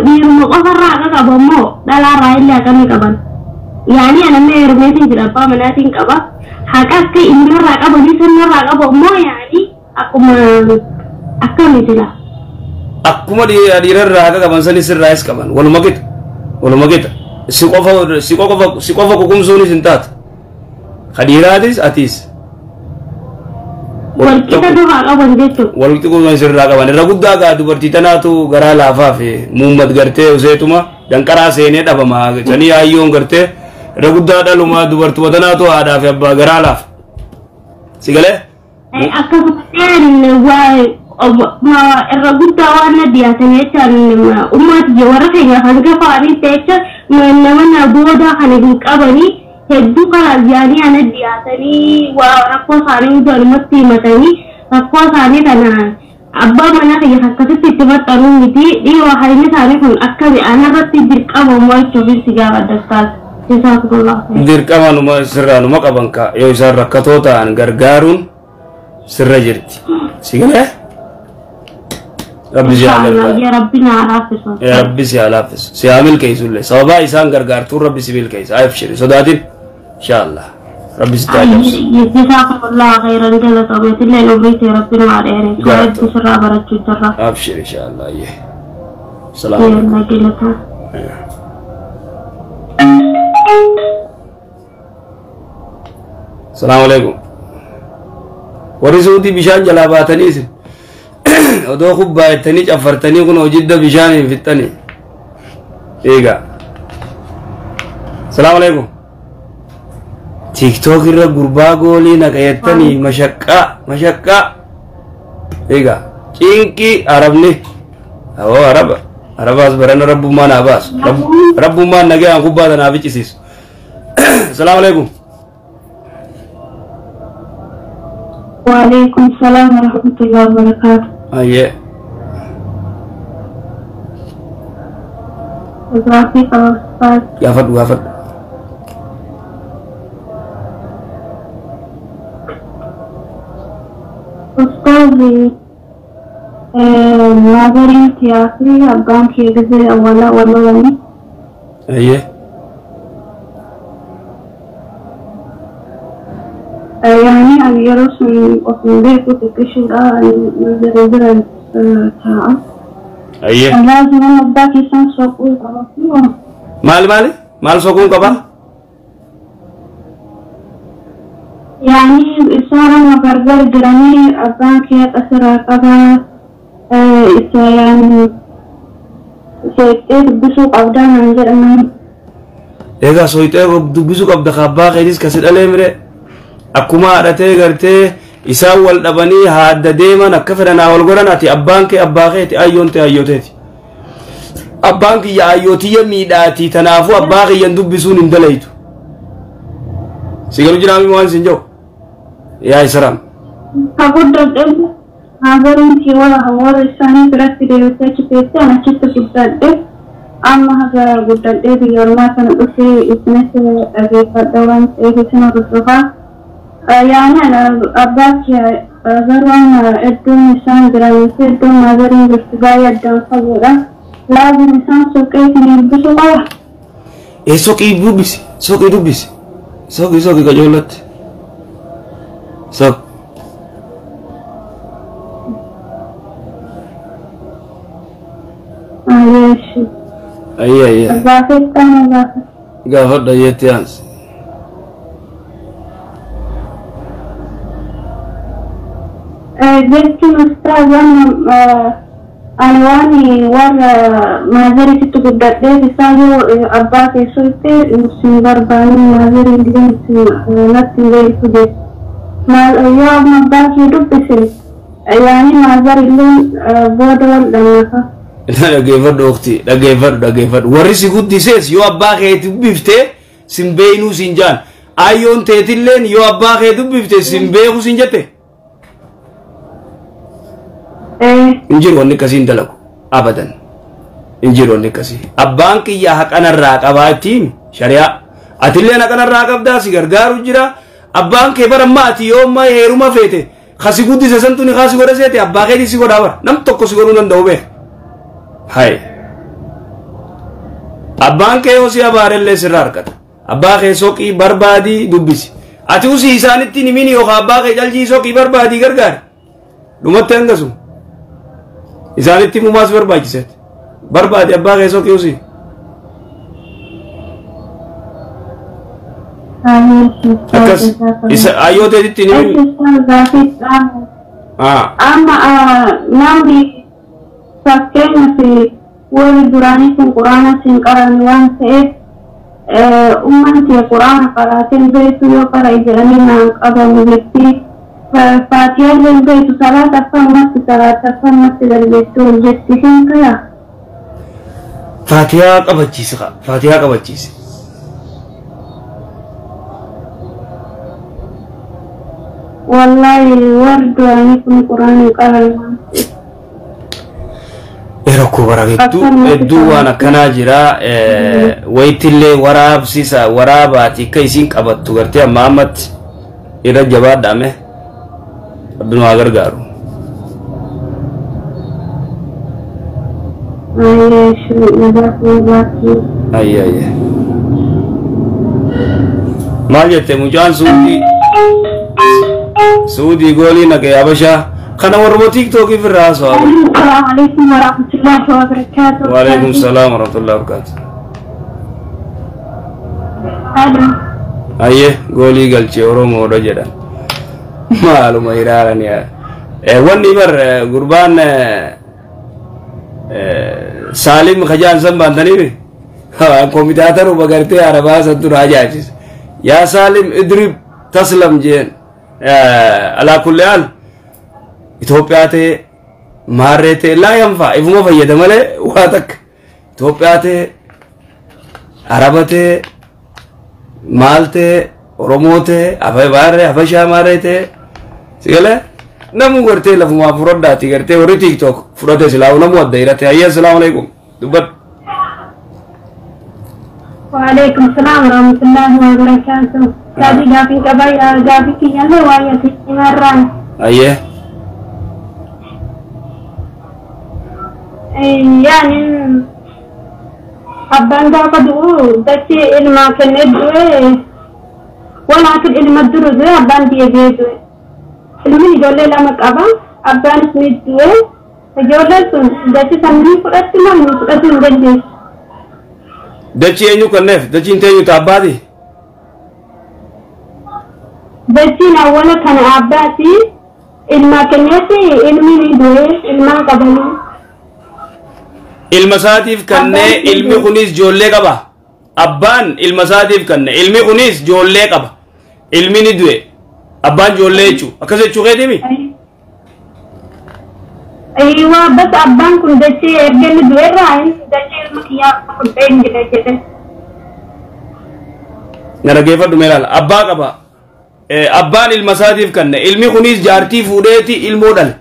dhiiruma qofarraa haqa qabu ammoo dhalaarraa illee haqa ni qaban. Yaani ani amma heerumeetiin jira abbaa manaatiin qaba. Haqa akka ilmarraa qabanii sirnarraa qabu ammoo yaani akkuma akkami jira. Akkuma dhiirarraa haqa qaban sanis sirraayis qaban waluma qixa. Si qofa si qofa si qofa kukumsuunis hin taatu. Ka dhiiraatis atiis. Walqixa duraa qaban jechuudha. Walqixa sirraa qaban. Irra guddaa gaa dubartii tanaatu garaa laafaa fi muummat gartee useetuma danqaraa seenee dhabama. Sanii hayyoon gartee irra guddaa dhaluma dubartuma tanaatu haadhaa fi abbaa garaa laafa. Si galee? Akkasumallee waa irra guddaa waan na dhiyaatan jechaan ummaati warra keenya hangafa ta'e jecha nama na booda kana hin qabanii hedduu karaa yaanii ana dhiyaatanii waa rakkoo isaanii hundumatti himatanii rakkoo isaanii kana abbaa manaa kiyya akkasitti itti maxxanuu miti dhiiroo harinni isaanii kun akka anarratti dirqama jechuuf si gaafadha ustaaz. Jazakumullah. Dirqama numa sirraa numa qaban ka yoo isaan rakkatoo ta'an gargaaruun sirra jirti. Si galee? Rabbi si haa gargaaru. Ya Rabbi na laaffisu. Yaa Rabbi si haa laaffisu. Si haa milkeessullee. Sababaa isaan gargaartuun Rabbi si milkeessa. Abshiri sodaatin. Inshaallah. Rabbi si haa jabsu. Jazakumullah khairan galatoomeetillee umrii Rabbi nu haa dheeressu. Hedduu sirraa barachuu jirra. Abshiri inshaallah. Ayyee. Salaamu alaikum. Galatoo. Salaamu alaikum. Warri suutii bishaan jalaa baatanii isin odoo kubbaayettanii caffartanii kun hojidda bishaan hin fixxanii. Eegaa. Salaamu alaikum. TikTok irra gurbaa goolii naqayettanii mashaqqaa mashaqqaa. Eegaa. Cinqii arabni. Awoo araba. Arabaas barana rabbummaan haa baasu. Rabbummaan nagaan kubbaa tanaaf iccisiisu. Salaamu alaikum. وعليكم السلام ورحمة الله وبركاته. Ayyee. Gaaffii qaba ustaaz. Gaafadhu gaafadhu. Ustaazi, maazariin tiyaa fi abbaan kiyya gizee awwalaa wal lolanii Ayyee. Yani ani yeroo sun of hin beeku xiqqishuudha maazarii bira taa'a. Ayyee. Laazima abbaa keessan soquu qaba. Maal maali? Maal soquun qaba? Yani isaan amma gargar jiranii abbaan kiyya qasiraa qaba isa yani seeqxee dubbisuu qabdaa naan jedhaman. Egaa soyixee dubbisuu qabda ka abbaa keetis kasi dhalee mire akkuma haadhatee gartee isaan wal dhabanii haadda deeman akka fedhan haa wal godhan ati abbaan kee abbaa keeti ayyoon ta'e ayyooteeti. Abbaan kiyya ayyootiyya miidhaatii tanaafuu abbaa kiyyan dubbisuun hin dalaytu. Si galu jiraami waan sin jiru. Yaa Israam. Ka guddadhe maazariin kiyya warra isaanii biratti deebisee achi teessee ani achitti guddadhe amma haga guddadhee biyya ormaa kana dhufee isinis dhageeffadha waan ta'eef isin hordofaa. Yaani abbaa kiyya garuu amma iddoon isaan jiranii fi iddoon maazariin jirtu baay'ee addaan fagoodha. Laazim isaan suuqee isin dubbisuu qaba. Ee soqii dubbisi soqii dubbisi soqii soqii qajeelatti. Soq. Ayeeshi. Ayyee ayyee. Gaafettaan gaafa. Gaafadha ayyeetti aansi. Jechuun ustaaz amma ani waan warra maazariitti guddadheef isaan yoo abbaa keessatti sin barbaanne maazariin illee natti hin beektu jechuudha. Maal yoo amma abbaa kee dubbise yaani maazari illee booda wal dhannafa. Dhaggeeffadhu oofti dhaggeeffadhu dhaggeeffadhu warri si guddisees yoo abbaa kee dubbifte sin beeynuu sin jaan ayyoon teetilleen yoo abbaa kee dubbifte sin beeku sin jette. Hin jiru wanni akkasii hin dalagu abadan hin jiru wanni akkasii abbaan kiyya haqanarraa qabaatiin shari'aa atilleen haqanarraa qabdaa si gargaaru jira abbaan kee bara amma ati yoo amma heeruma feete kasi guddise santu ni kaasi godha seete abbaa keetii si godhaa bara nam tokko si godhuu danda'u beek. Hai. Abbaan kee yoo si abaarellee sirraa harkata. Abbaa kee soqii barbaadii dubbisi. Ati usii isaanitti himini yookaan abbaa kee calcii soqii barbaadii gargaari. Dhumatti hangasu. Isaanitti himumaas barbaachiseet. Barbaadi abbaa kee soqii usii. Akkas isa ayyoo teetitti ni Amma namni fakkeenyaaf warri duraanii kun quraana siin qaran waan ta'eef ummanni quraana qaraateen beektu yoo qara jedhanii naan qabamu jetti. Faatiyaallee beektu salaata akkanumatti salaata akkanumatti dandeettu jetti hin kaya. Faatiyaa qabachiisi qa faatiyaa qabachiisi. Wallaahi warri duraanii kun quraana qaran waan ta'eef. Rakkoo bara hedduu hedduu waan akkanaa jira wayittillee waraabsisa waraabaati akka isiin qabattu gartee amma ammatti irra jabaadhaame rabbi nu haa gargaaru. Ayya ayya. Maal jette mucaan suudii suudii goolii naqee habashaa kana warruma tiiktookii firraa haasawaa. السلام عليكم ورحمة الله وبركاته. وعليكم السلام ورحمة الله وبركاته. ألو. Ayyee goolii galchee Oromoodha jedhan. Maaluma ilaalan yaa. Wanni bar gurbaan Saalim Kajaan san baantaniifi komitaataruma gartee arabaa san tura ajaa'ibsiisa. Yaa Saalim idrib taslam jeen. Alaa kulli haal Itoophiyaa ta'e maarree ta'e laa yanfaa ifuma fayyada malee waa takka Itoophiyaa ta'e Araba ta'e maal ta'e Oromoo ta'e Afabaarree Habashaa maarree ta'e sigalee namu gartee lafumaa fudhadhaati gartee warri tiiktook fudhate silaa namu adda hirate ayya assalaamu alaikum dubbadhu. وعليكم السلام ورحمة الله وبركاته. سادي جافي كباي جافي كي يلا ويا تيمران. Ayyee. يعني abbaan gaafa du'u dachee ilmaa kennee du'e walaakin ilma duru du'e abbaan deebi'ee du'e. Ilmi ijoollee lama qaba abbaanis ni du'e ijoolleen sun dachee san ni fudhatti moo ni fudhachuu hin dandeessu. Dachii eenyu kenneef dachiin teenyu ta abbaati? Dachiin awwala kana abbaati ilmaa kenneeti ilmi ni du'e ilmaan qabanii. Ilma isaatiif kennee ilmi kunis ijoollee qaba. Abbaan ilma isaatiif kenne ilmi kunis ijoollee qaba. Ilmi ni du'e abbaan ijoollee jechuu akkas jechuu keetimi? Aywa bas abbaan kun dachee erga inni du'e irraa inni dachee ilma kiyyaa fudhee hin jira jedhe. Na dhaggeeffadhu mee ilaala abbaa qaba. Abbaan ilma isaatiif kenne ilmi kunis jaartii fuudheeti ilmoo dhale.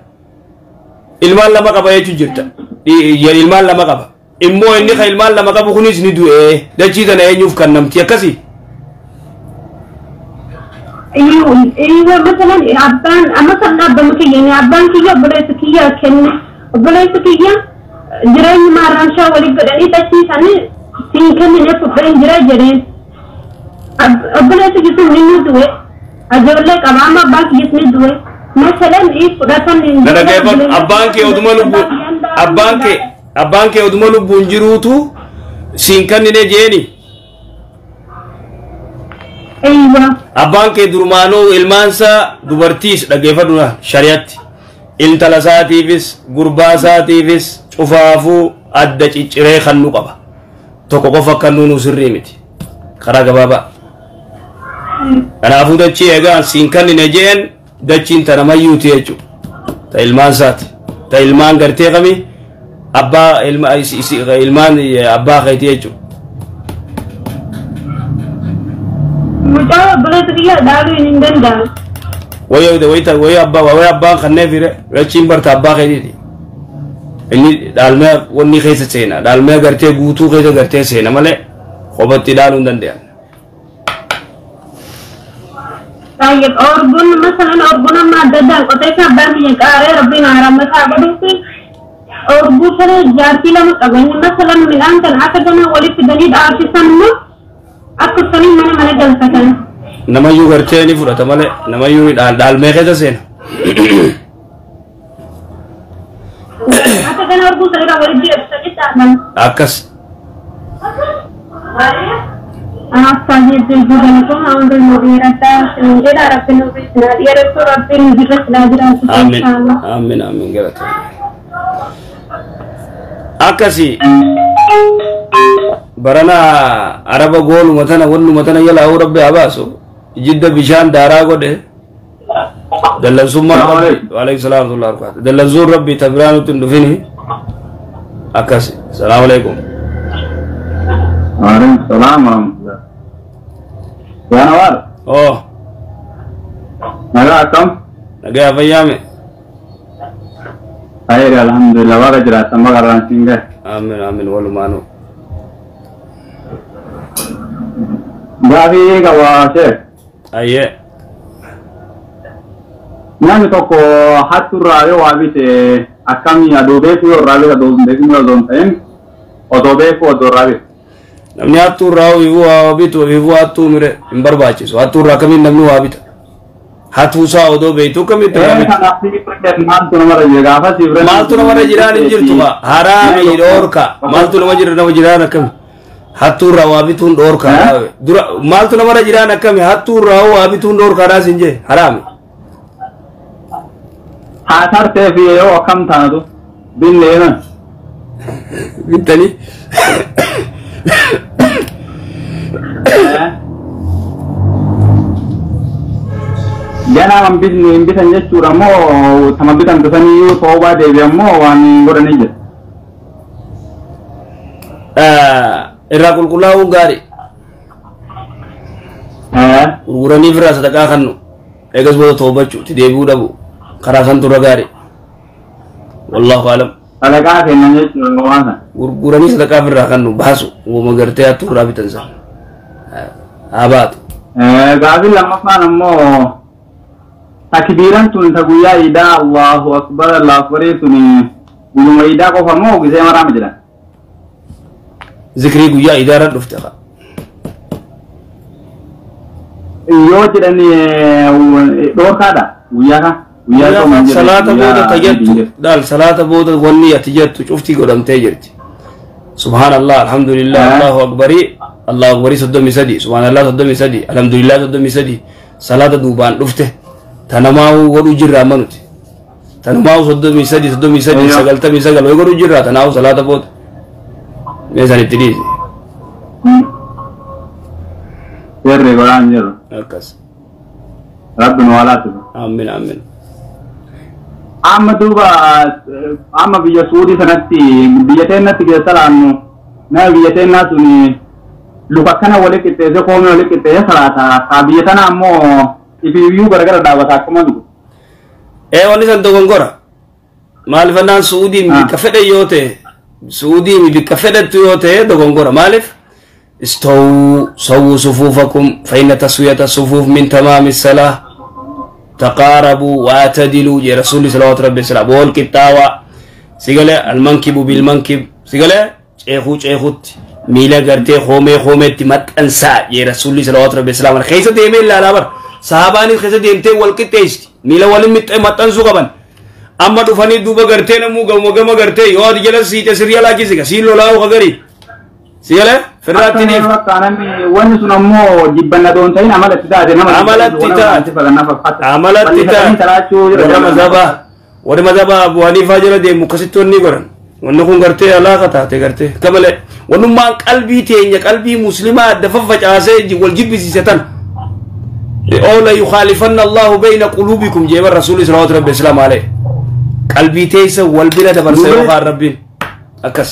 Ilmaan lama qaba jechuu jirta. Ilmaan lama qaba. Immoo inni ka ilmaan lama qabu kunis ni du'e dachii tana eenyuuf kennamti akkasii? Aywa masalan abbaan amma san abbaan kiyya ni abbaan kiyya obboleessa kiyya kenne obboleessa kiyya jireenya maarraanshaa walii godhanii dachii isaanii siin kennine fudhee hin jira jedheen. Obboleessi kiyya ni du'e ijoollee qaba amma abbaan kiyyas ni du'e. Masalan fudhatan hin Na dhaggeeffadhu abbaan kee oduma lubbuu abbaan kee oduma lubbuun jiruutu siin kennine jeeni. Aywa. Abbaan kee durmaanuu ilmaansaa dubartiis dhaggeeffadhu na shari'atti. Intala isaatiifis gurbaa isaatiifis cufaafuu adda cicciree kannuu qaba. Tokko qofa kannuu nu sirrii miti. Karaa gabaabaa. Kanaafuu dachii eegaan siin kennine jeen dachiin tana mayyuuti jechuudha. Ta ilmaan isaati. Ta ilmaan gartee kami abbaa ilmaan abbaa keetii jechuudha. Mucaa obboleessa kiyya dhaaluu hin danda'amu. Wayya abbaa wayya abbaan kanneen fire dachiin barta abbaa keetiiti. Inni dhaalmee wanni keessa seena dhaalmee gartee guutuu keessa gartee seena malee kophatti dhaaluu hin danda'an. طيب أرجون مثلا أرجون ما ددا قطعت أبان يقارئ ربنا رحمة بدوسي أرجو كده جارتي لما أبين مثلا من الآن كان عقدنا ولي في دليل أرشيسان ما أكثر من ما أنا جلسة كان. Nama iyyuu gartee ni fudhata malee nama iyyuu dhaalmee keessa seena. Akka kana arguu sana irraa walitti hidhatanii dhaaban. Akkas. Akka hedduu galatoomaa umrii nu dheeradhaa isiniin jedha rabbiin umrii isin haa dheeressu rabbiin nu birra isin haa jiraatu Aamin inshaallah. aamin aamin galatoomii. Akkasi barana araba gooluma tana wannuma tana yalaa'uu rabbi haa baasu jidda bishaan daaraa godhe dallansummaa Salaamu rabbi alaikum. waalaikum salaam wa rahmatullahi wa barakatuh dallansuun rabbi ta biraa nutti hin dhufini akkasi salaamu alaikum. Waalaikum salaam wa rahmatullah. Yaa Nawaar, oo nagaa akkam? Nagaa fayyaame. Hayri alhamdulillah waaqa jiraatan baga irraan siin gahe. Aamin aamin walumaanuu. Gaafii qaba sheek. Ayyee. Namni tokko hattuurraa yoo waa bite akkamii adoo beekuu yoo irraa bite adoo hin beekin osoo hin ta'in otoo beekuu otoo irraa bite. Namni hattuu irraa ifuu waa bitu ifuu hattuu mire hin barbaachisu hattuu irraa akkamiin namni waa bita hattuusaa odoo beektu akkamitti irraa bita. Kanaaf maaltu namarra jira gaafa siif Maaltu namarra jiraan hin jirtu ba haraami dhoorka maaltu nama jira nama jiraan akkami hattuu irraa waa bituun dhoorka dura maaltu namarra jiraan akkami hattuu irraa waa bituun dhoorkaadhaas hin jee haraami. Haa tartee fi yoo akkam taatu binneeman. Bittanii. Ganaa waan bitne hin bitan jechuudha moo tama bitan dhufanii toobaa deebi'an moo waan godhanii jira. Irraa qulqullaa'uun gaarii. Gurguranii firraa sadaqaa kennu eegas booda toobachuu itti deebi'uu dhabu karaa santu irra gaarii. Wallaahu alam. Sadaqaa kennan jechuudha waan sana. Gurguranii sadaqaa firraa kennu baasu uuma gartee hattuu irraa bitan sana. Haa baatu. Gaafiin lammaffaan ammoo takbiiran tun ta guyyaa iidaa Allahu akbar Allahu akbarii tun guyyuma iidaa qofa moo gisee maraama jedhan. Zikrii guyyaa iidaa irra dhufte haa. Yoo jedhan dhoorkaadha guyyaa kan guyyaa sooman jedhan. Salaata booda tajettu daal salaata booda wanni ati jettu cuftii godhamtee jirti. Subhaanallah alhamdulillah Allahu akbarii Allahu akbarii 33 subhaanallah 33 alhamdulillah 33 salaata duubaan dhufte tanamaa'uu godhuu jirra amma nuti. Tanamaa'uu 33 33 99 wayi godhuu jirra tanaa'uu salaata booda. Mee san itti dhiisi. Seerri godhaan jiru. Akkas. Rabbi nu walaatu. Aamin aamin. Amma duuba amma biyya Suudii sanatti biyya teennatti keessa laannu nama biyya teennaa sun luka akkana wali qixxeessee koomee wali qixxeessee salaata. Haa biyya tana ammoo ifiiyyuu garagara dhaabata akkuma jiru. Ee wanni san dogongora. Maaliif annaan Suudiin bikka fedhe yoo ta'e Suudiin bikka fedhettu yoo ta'e dogongora maaliif? استووا سووا صفوفكم فإن تسوية الصفوف من تمام الصلاة تقاربوا واعتدلوا يا رسول الله صلى الله عليه وسلم والقطاوة سيقال المنكب بالمنكب سيقال شيخو شيخوت ميلا قرتي خومي خومي تمت أنسى يا رسول الله صلى الله عليه وسلم خيسة ديمين لا لا بر صحاباني خيسة ديمتي والقطيشت ميلا ولم مت أنسو قبن أما دفني دوبا قرتي نمو قوم قوم قرتي يواد جلس سيتي سريا لاكي سيقا سيلو لاو خغري سيقال Ferraatiniif. Wanni sun ammoo jibbanna doon ta'in amalatti taate nama. Amalatti taate. Amalatti taate. Warra mazhabaa warri mazhabaa Abu Haniifaa jala deemu akkasitti wanni godhan. Wanni kun gartee alaaqa taate gartee kabale wannummaan qalbii teenya qalbii muslimaa adda faffacaasee wal jibbisiise tan. Oola yukhaalifanna Allahu bayna quluubikum jeeban rasuulli salawaatu rabbi islaam alayhi. Qalbii teessa wal bira dabarsa yookaan rabbiin akkas.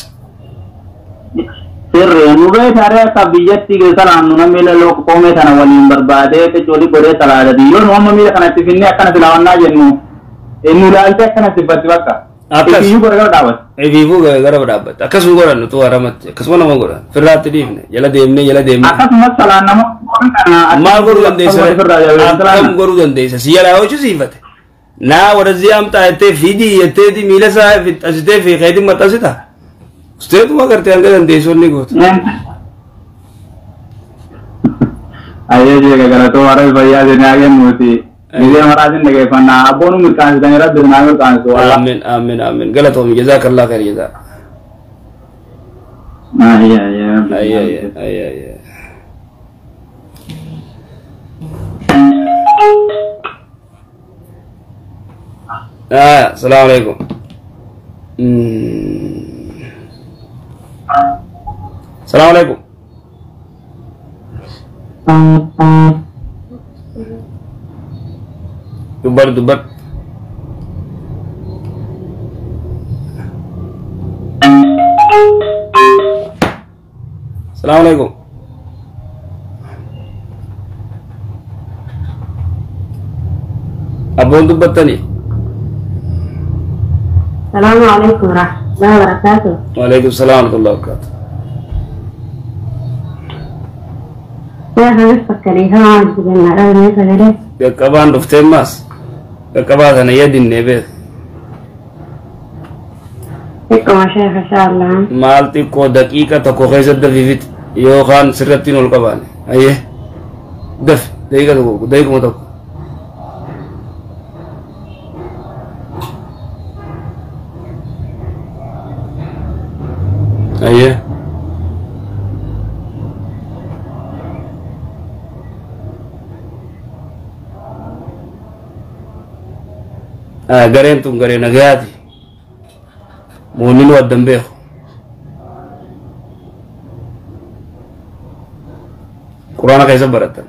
Sirri nu bee taaree akka biyyatti keessa laannu namni miila koomee tana waliin barbaadee qocoolii godhee salaatati yoo nu amma miila kanatti finnee akkana filaawannaa jennu nu ilaaltee akkana siffatti bakka. Akkas. Ifiyyuu garagara dhaabatti. Ifiifuu garagara dhaabbatti akkasuma godhan nutu haramatti akkasuma nama godhan firraatti dhiifne jala deemnee jala deemnee. Akkasumas salaan nama Maal godhuu dandeessa? Akkam godhuu dandeessa? Si jalaa hojii siifate. Naa warra amxaa jettee fiidii jetteeti miila isaa fixasitee fi keetiin maxxansita. Usteetuma gartee hanga dandeessu inni goota. Ayyee jeega galatoo warra fayyaa seenaa kennuuti. Nidee maraatiin dhageeffannaa abboon mirqaansitanii rabbi sinaa mirqaansu. Aamin aamin aamin galatoomi jazaakallah khayr jazaa. Ayyee ayyee. Ayyee ayyee ayyee. Asalaamu alaikum. Asalaamu alaikum. Dubbar dubbar. Asalaamu alaikum. Abboon dubbattanii. السلام عليكم ورحمة الله وبركاته. وعليكم السلام ورحمة الله وبركاته. يا خليفة كريهة جبنا رأينا سجلة. Qaqqabaan dhuftee maas qaqqabaa sana yadinne beek. xiqquma sheekh insha Allah. Maal xiqqoo daqiiqa tokko keessatti dafifit yookaan sirratti ol qabaane ayyee daf daqiiqa tokko daqiiquma tokko. Ayyee. Gareen tun garee nagayaati. Muummin waddan beeku. Quraana keessa baratan.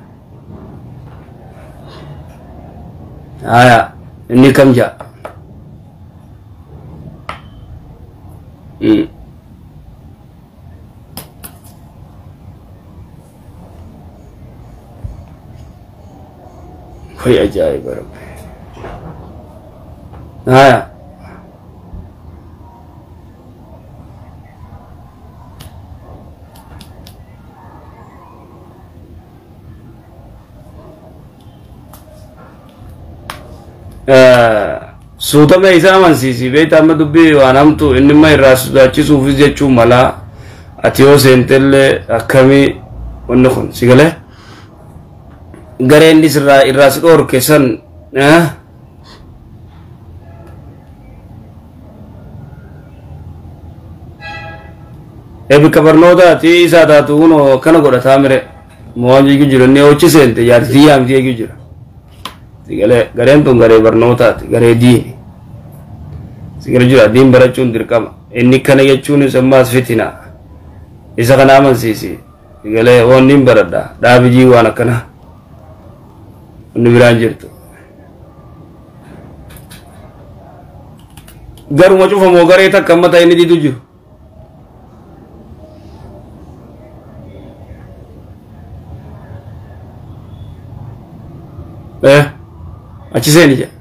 Haya, inni kam ja'a? Way ajaa'iba rabbi. Haya. Suutame isa amansiisi beektaa amma dubbii waan hamtu inni immoo irraa sodaachisuufis jechuu mala ati yoo seentellee akkamii wanni kun si galee gareen inni sirraa irraa si dhoorke san bakka barnootaati isaa taatu kunoo akkana godhataa mire waan jechuun jiru inni hojii seente jaartii yaamti eeguu jira. Sigale gareen tun garee barnootaati garee diini. Sigale jira diin barachuun dirqama inni kana jechuun ammaas fitina isa kana amansiisi sigale waan niin baradha dhaabijii waan akkana inni biraan jirtu. Garuma cufamoo garee takka amma ta'e inni diidu jiru. Achi seeni jedha.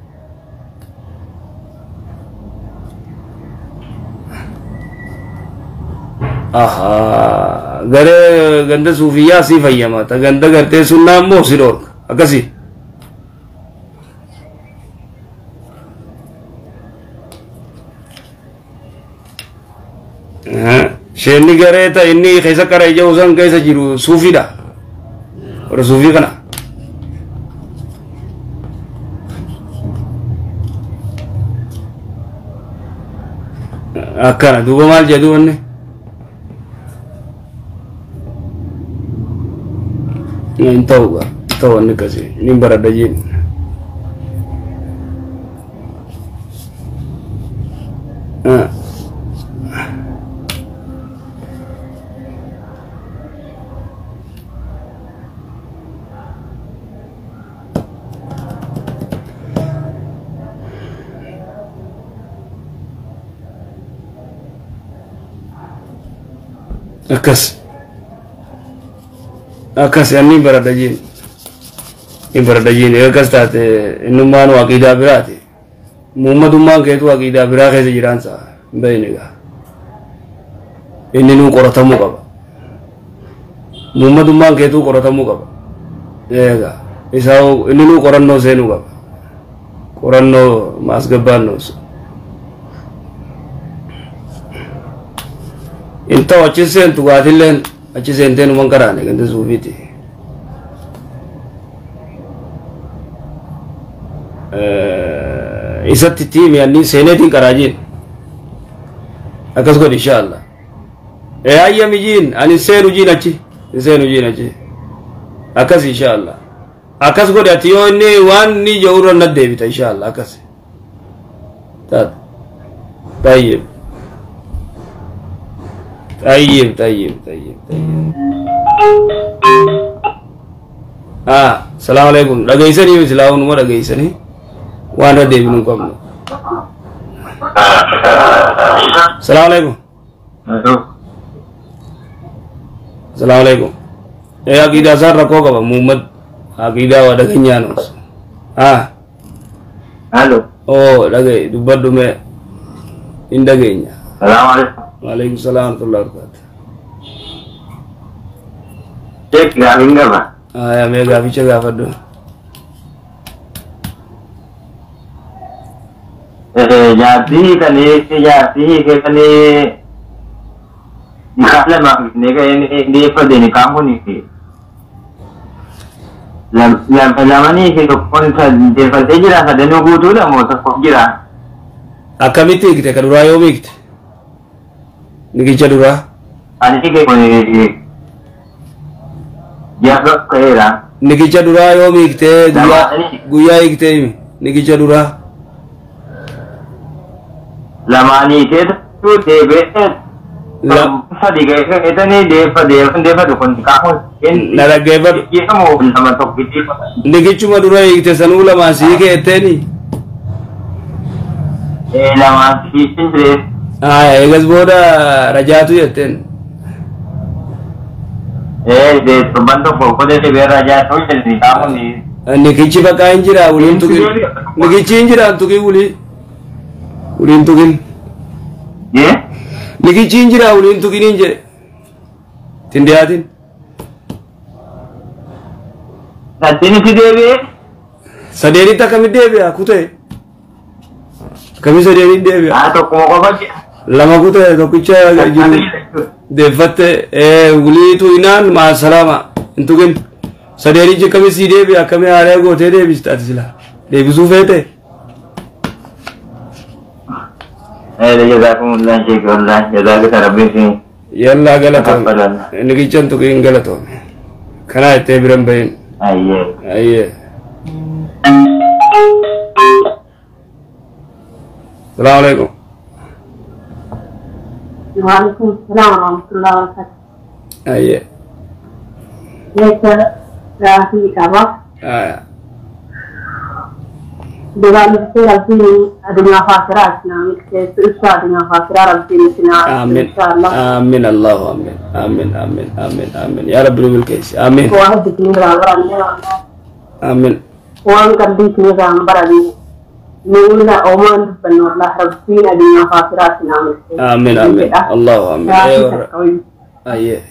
Ahaa garee ganda suufiyyaa si fayyama ta ganda gartee sunnaa immoo si dhoorka akkasii. Isheenni garee ta inni keessa qara ija osoo keessa jiru suufiidha. Warra suufii kana. Akkana duuba maal jedhu wanni hin ta'u gaa ta'u wanni akkasii ni baradha jeen. Akkas akkas inni baradha jeen inni baradha jeen akkas taate innummaan aqiidaa biraati muummatummaan keetu aqiidaa biraa keessa jiraansa hin beekne egaa inni nuu qoratamuu qaba muummatummaan keetuu qoratamuu qaba egaa isaa inni nuu qorannoo seenuu qaba qorannoo maasgabbaannoo Inta achi seentu gaatilleen achi seentee numan karaane ganda suufiiti. Isatti tiimi anni seeneetiin karaa jeen akkas godhi insha Allah. Hayyami jiin ani seenu jiin achi seenu jiin achi akkas insha Allah akkas godhi ati yoo inni waan inni jedhu irra na deebita insha Allah akkas. طيب طيب طيب طيب طيب السلام عليكم dhageessanii islaamuma dhageessanii waan irra deebinu hin qabnu. السلام عليكم. السلام عليكم. Aqiidaa isaan rakkoo qaba Muhammad aqiidaa waa dhageenyaanos. Halo. Oo dhagaye dubbadhu mee hin dhageenya. Salaamu alaikum. Waalaikum salaam warahmatullahi wabarakatuh. Sheek gaafiin qaba. Mee gaaficha gaafadhu. Jaartii hiikanii jaartii hiikanii nikaa lamaaf bitnee deeffate nikaan kun lamanii fi tokkoon deeffatee jira sadanuu guutuudha moo tokko jira? Akkamitti hiikte ka duraa yoom hiikte? Nikicha duraa? Ani hiike kun ji'a ka'eera. Nikicha duraa yoom hiikte guyyaa hiikte himi nikicha duraa? Lamaanii hiikee deebi'ee sadi ga'eetanii deeffatu kun nikaan kun Na dhaggeeffadhu. jedhamu lama tokkitti. Nikichuma dura hiikte sanuu lamaan si hiike jetteeni? Lamaan hiikin ture. Eegas booda rajaatu jetteen. Torban tokko qoda dhibee rajaatu jedhe nikaan kun. Nikichi bakka hin jira waliin tuqin. Nikichi hin jira tuqin wulii. Waliin tuqin. Nikichi hin jira waliin tuqin hin jedhe. Ittiin dhiyaatin. Sadeenitti deebi'ee? Sadeenitti akkamitti deebi'a kutee? Akkamii sadeenitti deebi'a? Tokkuma qofa. Lama kutee tokkicha jiru deeffatte wulii tuqinaan maasalaama hin tuqin. Sadeenichi akkamii sii deebi'a akkamii haaraa gootee deebista ati sila deebisuu feete? Jazakumullah sheek wallah jazaaka rabbiin si. Yallaa galatoome. Nikichan tuqin galatoome. Kanaa jettee biran bahin. Ayyee. Ayyee. Salaamu alaikum. Waalaikum salaam warahmatullahi wabarakatuh. Ayyee. Jecha gaafii qaba. Duraan dursee Rabbiin addunyaa fi akhiraa isin milkeessu ibsa addunyaa fi akhiraa Rabbiin isin haa Aamin. Aamin Allahu aamin. Aamin aamin aamin aamin. Yaa Rabbi nu milkeessi. Aamin. Waan hedduu isin irraa baranne. Aamin. Waan qalbii isin irraa hin baranne. Nuuna oomaan dubbannu wallah Rabbiin addunyaa fi akhiraa isin haa milkeessu. Aamin aamin. Allahu aamin. Ayyee.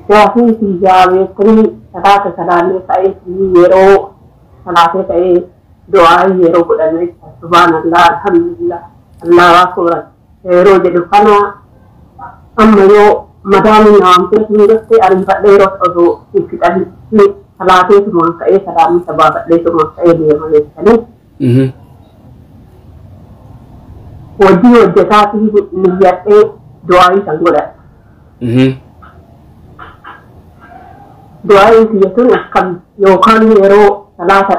Gaafiin kiyyaa beektanii salaata salaannee ta'ee yeroo salaatee ta'ee du'aa yeroo godhanne subhaanallah alhamdulillah allahu akbar yeroo jedhu kana amma yoo madaamiin waamtee hin jirte ariifadhee yeroo osoo hin fixan salaatee tumaan ka'ee salaamni sabaafadhee tumaan ka'ee deema jettanii. Hojii hojjetaatii niyyadhee du'aa kan godhadha. Du'aan kiyya tun akkam yookaan yeroo salaata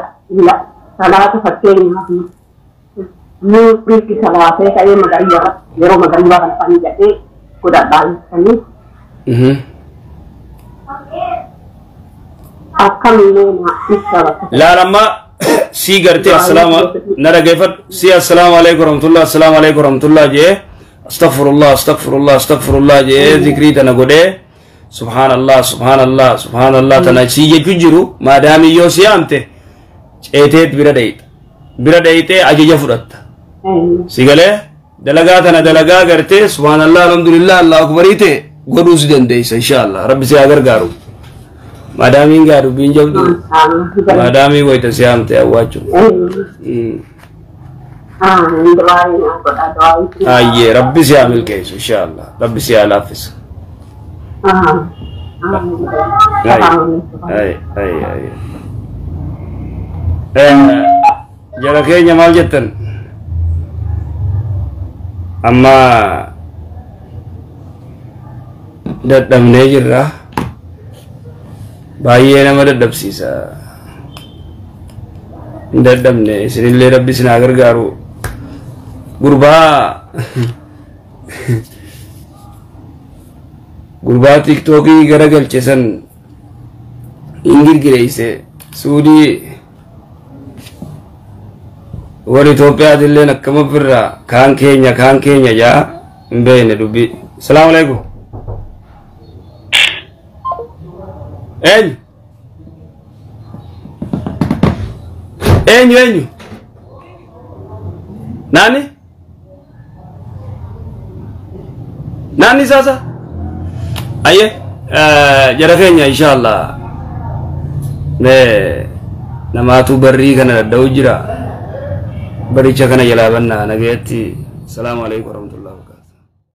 salaata fakkeenyaaf nuurri salaatee ka'ee magariiba yeroo magariibaa kana fa'aa jedhee godhadhaa jettanii. Akkam ibsa bakka. Laalamma si gartee assalaamu na dhaggeeffadhu si assalaamu alaikum warahmatullah assalaamu alaikum warahmatullah jee astaghfirullah astaghfirullah astaghfirullah jee zikrii tana godhee subhanallah subhanallah subhanallah tana si jechuu jiru maadaami yoo si yaamte ceeteet bira dhayita bira dhayitee ajaja fudhatta si galee dalagaa tana dalagaa gartee subhanallah alhamdulillah allahu akbarii ta'e godhuu si dandeessa inshallah rabbi si haa gargaaru maadaamiin gaa dubbiin jabdu maadaamii wayita si yaamte awwaachuu. Ayyee rabbi si haa milkeessu inshallah rabbi si haa laaffisu. Ay. Jara keenya maal jettan? Amma dadhabnee jirra. Baay'ee nama dadhabsiisa. Hin dadhabne, isinillee rabbi isin haa gargaaru. Gurbaa tiktookii gara galche san hin girgireeyse. Suudii warri Itoophiyaatilleen akkama birraa kaan keenya kaan keenya jaa hin beekne dubbii. Salaamu alaikum. Eenyu? Eenyu eenyu? Naani? Naanni isaasa? Ayye jara keenya, inshallah. Mee namaatu barrii kana dadda'u jira. Baricha kana jalaa bannaa nagayatti. Salaamu alaikum.